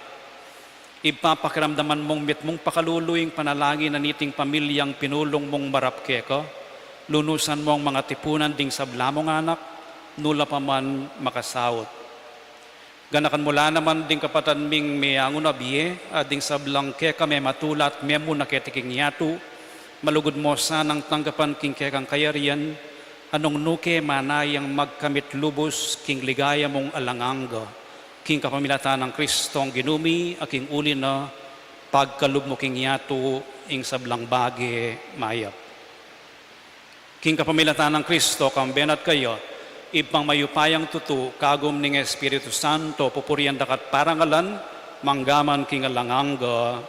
Ibpa, pakiramdaman mung mitmung pakalulu ing panalangin na niting pamilyang pinulung mung marap keka, lunusan mu ing mangatipunan ding sabla mung anak, nu la pa man makasaut. Ganakan mu la naman ding kapatad ming meangun a bie, at ding sablang keka mematula at memuna keti king yatu, malugud mu sanang tanggapan king kekang kayarian, a nung nu ke manayang magkamit lubus king ligaya mung alang angga, king kapamilatan nang Kristong Ginu mi, a king uli na pagkalub mu king yatu ing sablang bage mayap. King kapamilatan nang Kristo, kambe na at kaya, Ibpang mayupayang tutu, kagum ning Espiritu Santo, pupurian da ka at parangalan, mangga man king alang angga.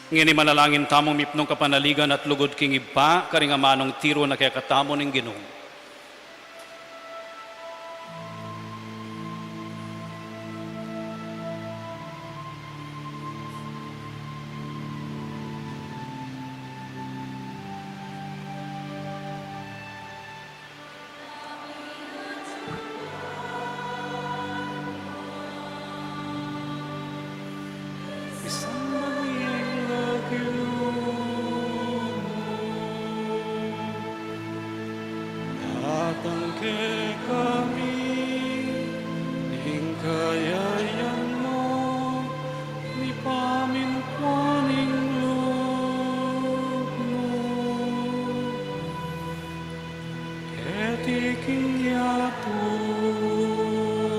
Ngeni manalangin tamung mipnung kapanaligan at lugud king Ibpa, karing amanung tiru na kekatamu ning Ginu. Isang maliit na Ginu, datang kekami ing kayayan mu, mipamintuan ing lub mu. Keti king yatu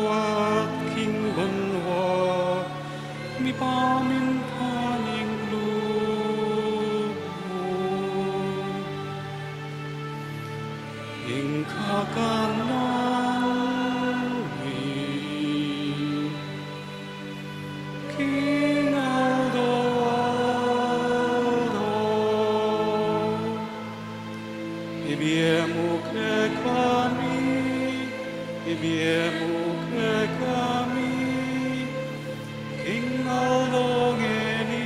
at king banua, mipamintuan ing lub mu. Ing kakanan mi king aldo-aldo, Ibie mu kekami, ibie mu kekami, king aldo ngeni.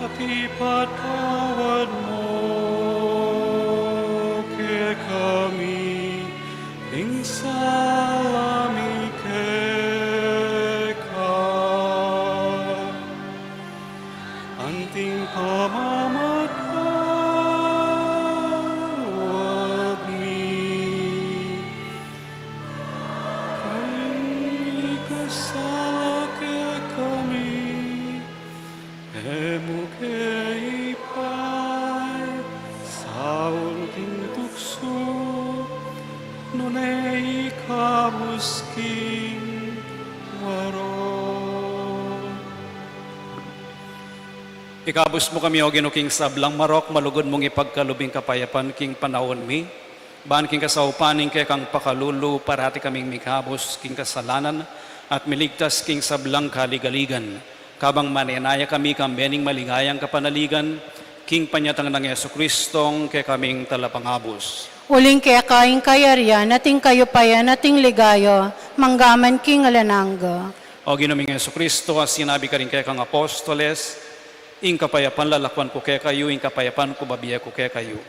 At ipatawad mu kekami ing sala mi keka, anting pamamatawad mi keng mikasala kekami. E mu ke ipaisaul king tuksu, nune ikabus king marok. Ikabus mu kami, O Ginu, king sablang marok, malugud mung ipagkalub ing kapayapan king panaun mi. Ban king kasaupan ning kekang pakalulu, parati kaming mikabus king kasalanan, at miligtas king sablang kaligaligan. Kabang manenaya kami kambe ning maligayang kapanaligan, king panyatang nang Jesucristong kekaming Talapangabus. Uling keka ing kayarian, at ing kayupayan, at ing ligaya, manggaman king alang angga. O Ginu ming Jesucristo, a sinabi karing kekang apostoles, ing kapayapan lalakuan ku kekayu, ing kapayapan ku babie ku kekayu.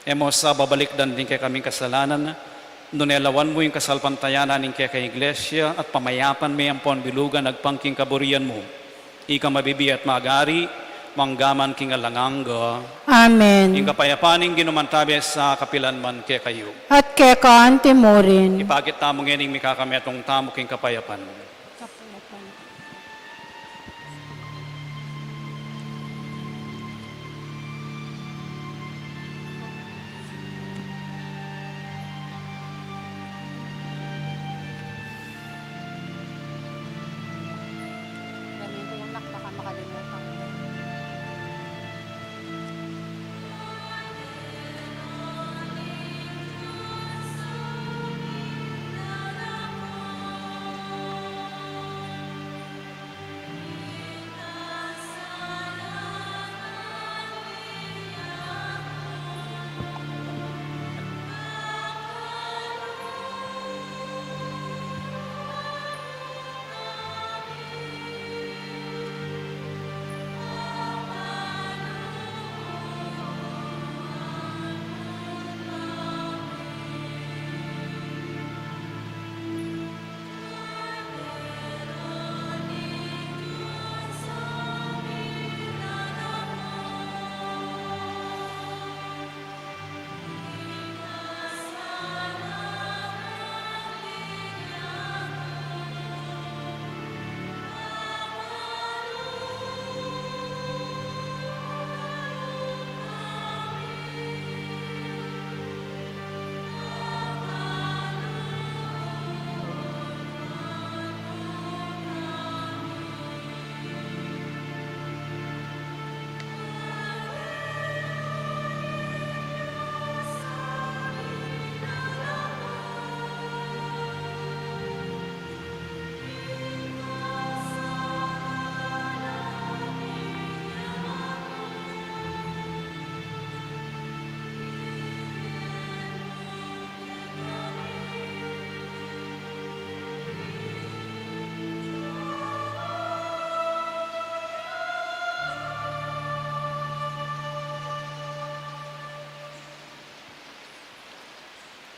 E mu sa babalikdan ding kekaming kasalanan, nune lawan mu ing kasalpantayanan ning kekang Iglesia, at pamayapan me ampon bilugan agpang king kaburian mu. Ika mabibie at magari, manggaman king alang angga. Amen. Ing kapayapan ning Ginu mantabe sa kapilan man kekayu. At keka anti mu rin. Ipakit tamu ngening mikakametung tamu king kapayapan. Gamitin mo, nak, baka makalimutan.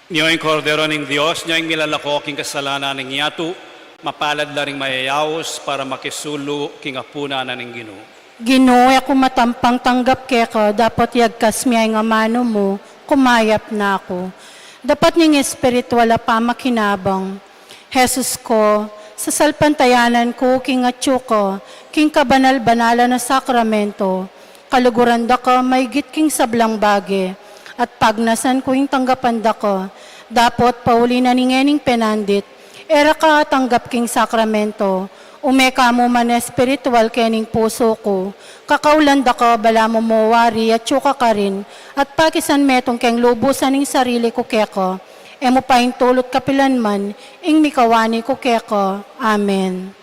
Nyo ing Kordero ning Dios, nyo ing milalako king kasalanan ning yatu, mapalad la ring mayayaus para makisulu king apunan na ning Ginu. Ginu, e ku matampang tanggap keka, dapot yagkas mu ya ing amanu mu, kumayap na ku. Dapat ning espiritual a pamakinabang. Jesus ko, sasalpantayanan ku king atyu ka, king kabanal-banalan a sakramento, kaluguran da ka maigit king sablang bage, at pagnasan ku ing tanggapan da ka, dapot pauli na ning ngening penandit, e ra ka atanggap king sakramento, ume ka mu man espiritual kening pusu ku, kakaulan da ka balamu mu wari atyu ka karin, at pakisan metung keng lubusan ing sarili ku keka, e mu paintulut kapilan man ing mikawani ku keka. Amen.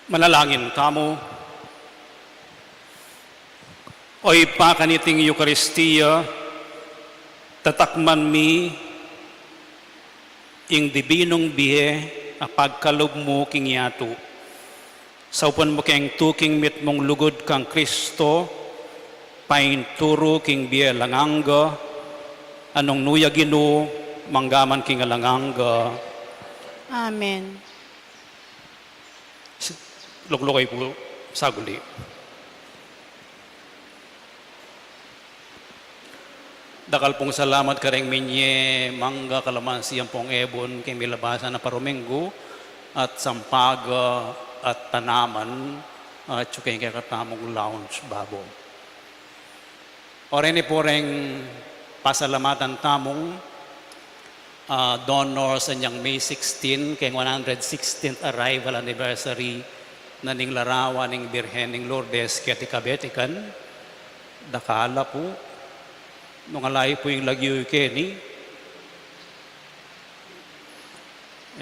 Manalangin tamu. O Ibpa, kaniting Eukaristia, tatakman mi ing dibinung bie a pagkalub mu king yatu. Saupan mu keng tuking mitmung lugud kang Kristo, painturu king bie alang angga, a nung nu ya Ginu, mangga man king alang angga. Amen. Lukluk kayu pu saguli. Dakal pung salamat kareng minye mangga kalamansi ampong ebun king milabasan a paruminggu at sampaga at tanaman, at atyu keng kekatamung lounge babo. O reni pu reng pasalamatan tamung, ah, donors inyang May sixteen, keng one hundred sixteenth arrival anniversary na ning larawan ning Birhen ning Lourdes keti Kabetikan. Dakal la pu, nung ala yu pu ing lagyu yu keni,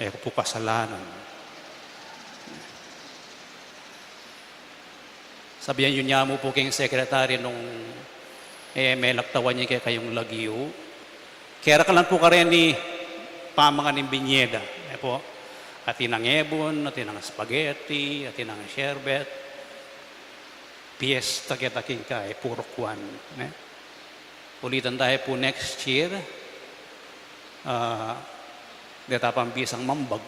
e ku pu kasalanan. Sabian yu ne mu pu king sekretary nung, e, melaktawan ya kekayung lagyu. Kera kalan pu kareni pamangan ning binye da. E pu, atin nang ebun, atin nang spaghetti, atin nang sherbet. Piesta keta king ka, e, puru kwan, ne? Ulitan da pu next year, ah, deta pang bisang mambag.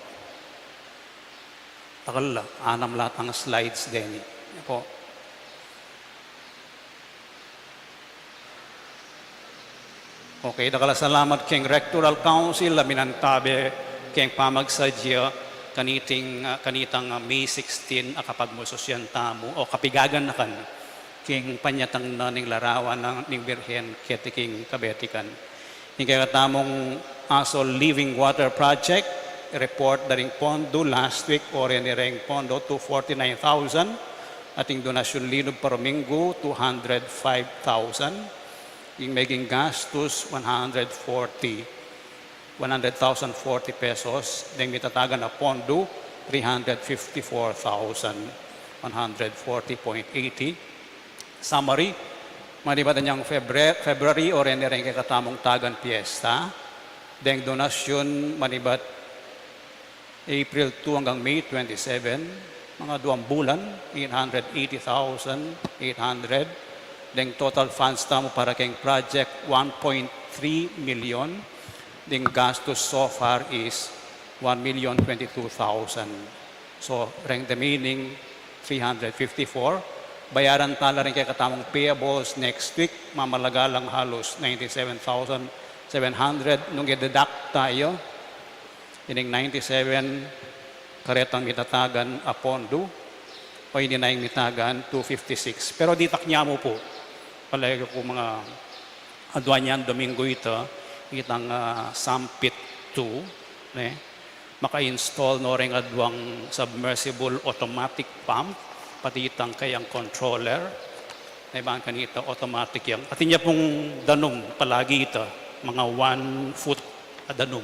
Dakal la, anam la tang slides deni. Apo. Okay, dakal a salamat keng Rectoral Council a minantabe keng pamagsadya kaniting, ah, kanitang, ah, May sixteen a kapagmususian tamu o kapigaganakan king panyatang na ning larawan na ning Birhen keti king Kabetikan. Ing kekatamung Asol Living Water Project, report da ring pondo last week, o reni reng pondo two forty-nine thousand, ating donasyun linub paruminggu two hundred five thousand, ing meging gastus one hundred forty, one hundred thousand forty pesos, deng mitatagan a pondo three hundred fifty-four thousand one hundred forty point eighty. Summary, manibat inyang Febre-, February o reni reng kekatamung tagan piesta, deng donasyun manibat April two anggang May twenty-seven, mga duang bulan, eight hundred eighty thousand eight hundred. Deng total funds tamu para keng project, one point three million. Deng gastus so far is one million twenty-two thousand. So, reng remaining three hundred fifty-four. Bayaran tala reng kekatamung payables next week, mamalaga lang halus ninety-seven thousand seven hundred. Nung i-deduct tayu ining ninety-seven karetang mitatagan a pondo, o ini na ing mitagan, two fifty-six. Pero ditak ne mu pu, palagi ku mga aduan yang Domingo ita, itang, ah, Sampit two, ne? Maka-install no reng aduang submersible automatic pump, pati itang kayang controller, ne, ban kanita automatic yang. Atin ya pung danum palagi ita, mga one foot a danum,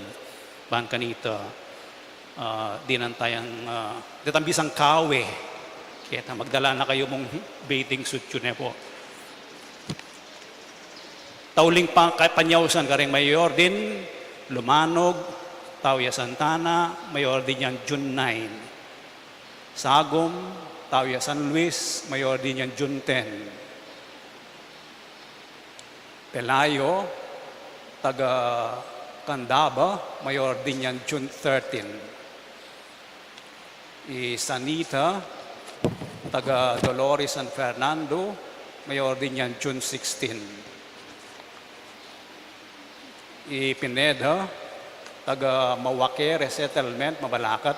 ban kanita, ah, dinan tayang, ah, detang bisang kawe. Keta magdala na kayu mung bathing suit yu ne pu. Tauling pa-, ka-, panyausan kareng Mayor din Lumanog, tau ya Santa Ana, Mayor din yang June nine. Sagum, tau ya San Luis, Mayor din yang June ten. Pelayo, taga Candaba, Mayor din yang June thirteen. I Sanita, taga Dolores, San Fernando, Mayor din yang June sixteen. I Pineda, taga Mawake Resettlement, Mabalacat,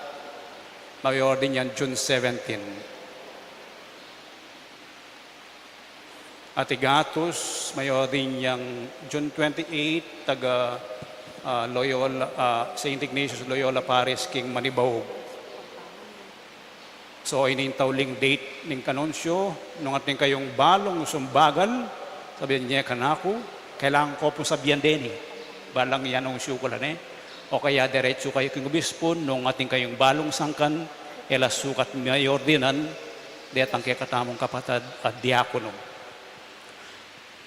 Mayor din yang June seventeen. Atigatus, Mayor din yang June twenty-eight, taga, ah, Loyola, ah, Saint Ignatius Loyola Parish, king Manibao. So, ini ing tauling date ning kanunsyu, nung atin kayung balung sumbagal, sabian ye kanaku, kailangan ku pung sabian deni. Balang i-anunsyu ku la ne. O kaya diretsu kayu king obispo, nung atin kayung balung sangkan, E la sukat mayordinan detang kekatamung kapatad a diakono.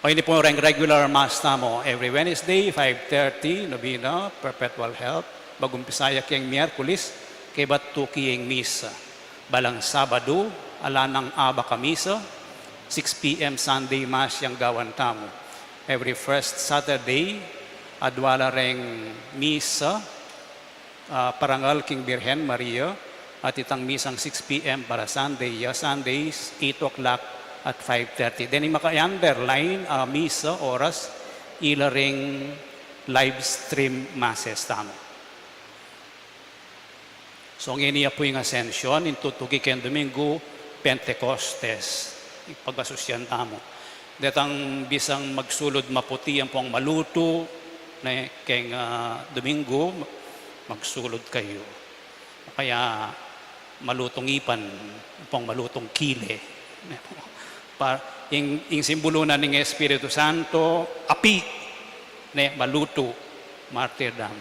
O ini pu reng regular mass tamu, every Wednesday, five thirty, novena, perpetual help. Mag-umpisa ya keng Miyerkules, kaybat tuki ing misa. Balang Sabadu, ala nang abak a misa, six P M Sunday Mass yang gawan tamu. Every first Saturday, adwa la reng misa, ah, parangal king Birhen Maria, at itang misang six P M para Sunday, ya Sundays, eight o'clock at five thirty. Deni maka-underline a misa, oras, ila ring live stream masses tamu. So, ngeni ya pu ing Ascension, ing tutuki keng Domingo Pentecostes, ing pagasusian tamu. Detang bisang magsulud maputi ampong malutu, ne, keng, ah, Domingo, magsulud kayu. Kaya malutung ipan, ampong malutung kile. Pa, ing, ing simbulu na ning Espiritu Santo, api, ne, malutu, martyrdom.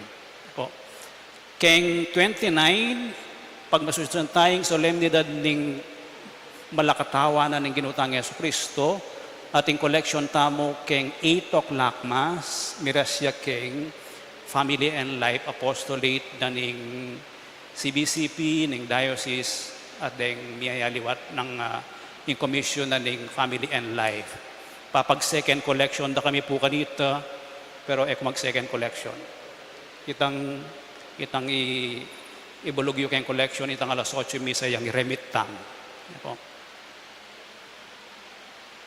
Po. Keng twenty-nine, pagmasusian taya ing solemnidad ning malakatawan ning Ginu tang Jesucristo, at ing koleksyon tamu keng eight o'clock Mass, miras ya keng Family and Life Apostolate na ning C B C P, ning diocese, at deng miyayaliwat nang, ah, ing komisyon na ning Family and Life. Papag-second koleksyon da kami pu kanita, pero e ku mag-second koleksyon. Itang, itang i-, ibulug yu keng koleksyon, itang alas otso misa yang i-remit tang. Opo.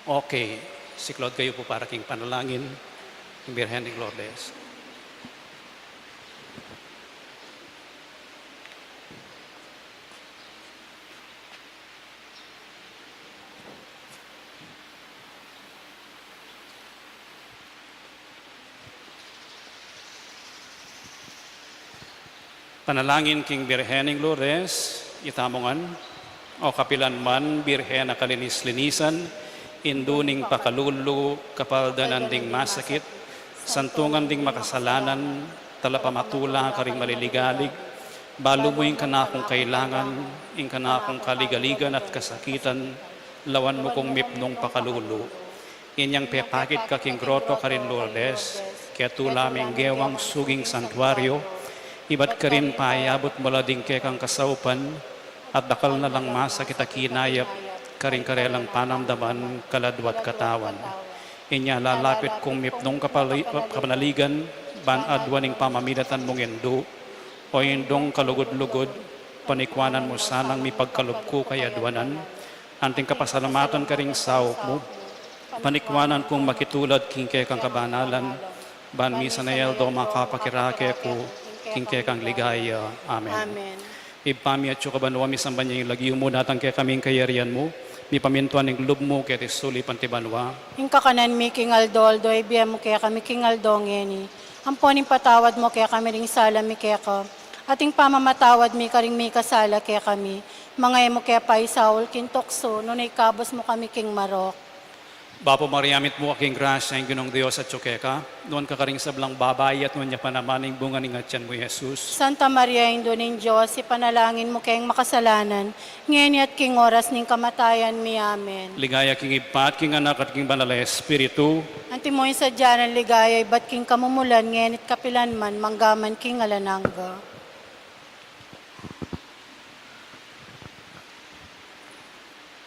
Okay, siklaud kayu pu para king panalangin ning Birhen ning Lourdes. Panalangin king Birhen ning Lourdes, itamu ngan. O kapilan man, Birhen a kalinis-linisan, indu ning pakalulu, kapaldanan ding masakit, santungan ding makasalanan, talapamatula karing maliligalig, balu mu ing kanakung kailangan, ing kanakung kaligaligan at kasakitan, lawan mu kung mipnung pakalulu. Inyang pepakit ka king groto karin Lourdes, ketula ming gewang suging santuario, ibat karin payabut mu la ding kekang kasaupan, at dakal na lang masakit a kinayap karing karelang panamdaman, kaladwa at katawan. Inya lalapit kung mipnung kapali-, kapanaligan, ban adwan ing pamamilatan mung indu, o indung kalugud-lugud, panikwanan mu sanang mipagkalub ku kayadwanan, anting kapasalamatan karing saup mu, panikwanan kung makitulad king kekang kabanalan, ban misan a aldo makapakirake ku king kekang ligaya. Amen. Amen. Ibpa mi atsu ka banua, misamban ya ing lagyu mu, datang kekami ing kayarian mu, mipamintuan ing lub mu keti sulip anti banua. Ing kakanan mi king aldo-aldo ibie mu kekami king aldo ngeni. Ampon ipatawad mu kekami ring sala mi keka, at ing pamamatawad mi karing mikasala kekami. Manga e mu ke paisaul king tuksu, nune ikabus mu kami king marok. Bapu Maria, mitmu ka king grasya, ing Ginung Dios atsu keka, nuan ka karing sablang babai, at nuan ya pa naman ing bunga ning atian mu, Jesus. Santa Maria, Indu ning Dios, ipanalangin mu keng makasalanan, ngeni at king oras ning kamatayan mi. Amen. Ligaya king Ibpa, at king Anak, at king Banal a Espiritu. Antimo ing sadya nang ligaya ibat king kamumulan, ngeni at kapilan man, mangga man king alang angga.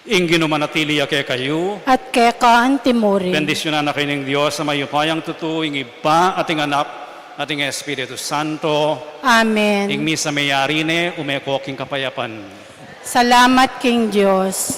Ing Ginu manatili ya kekayu. At keka antimurin. Bendisyunan na kayu ning Dios a mayupayang tutu, ing Ibpa, at ing Anak, at ing Espiritu Santo. Amen. Ing misa meyari ne, ume ko king kapayapan. Salamat king Dios.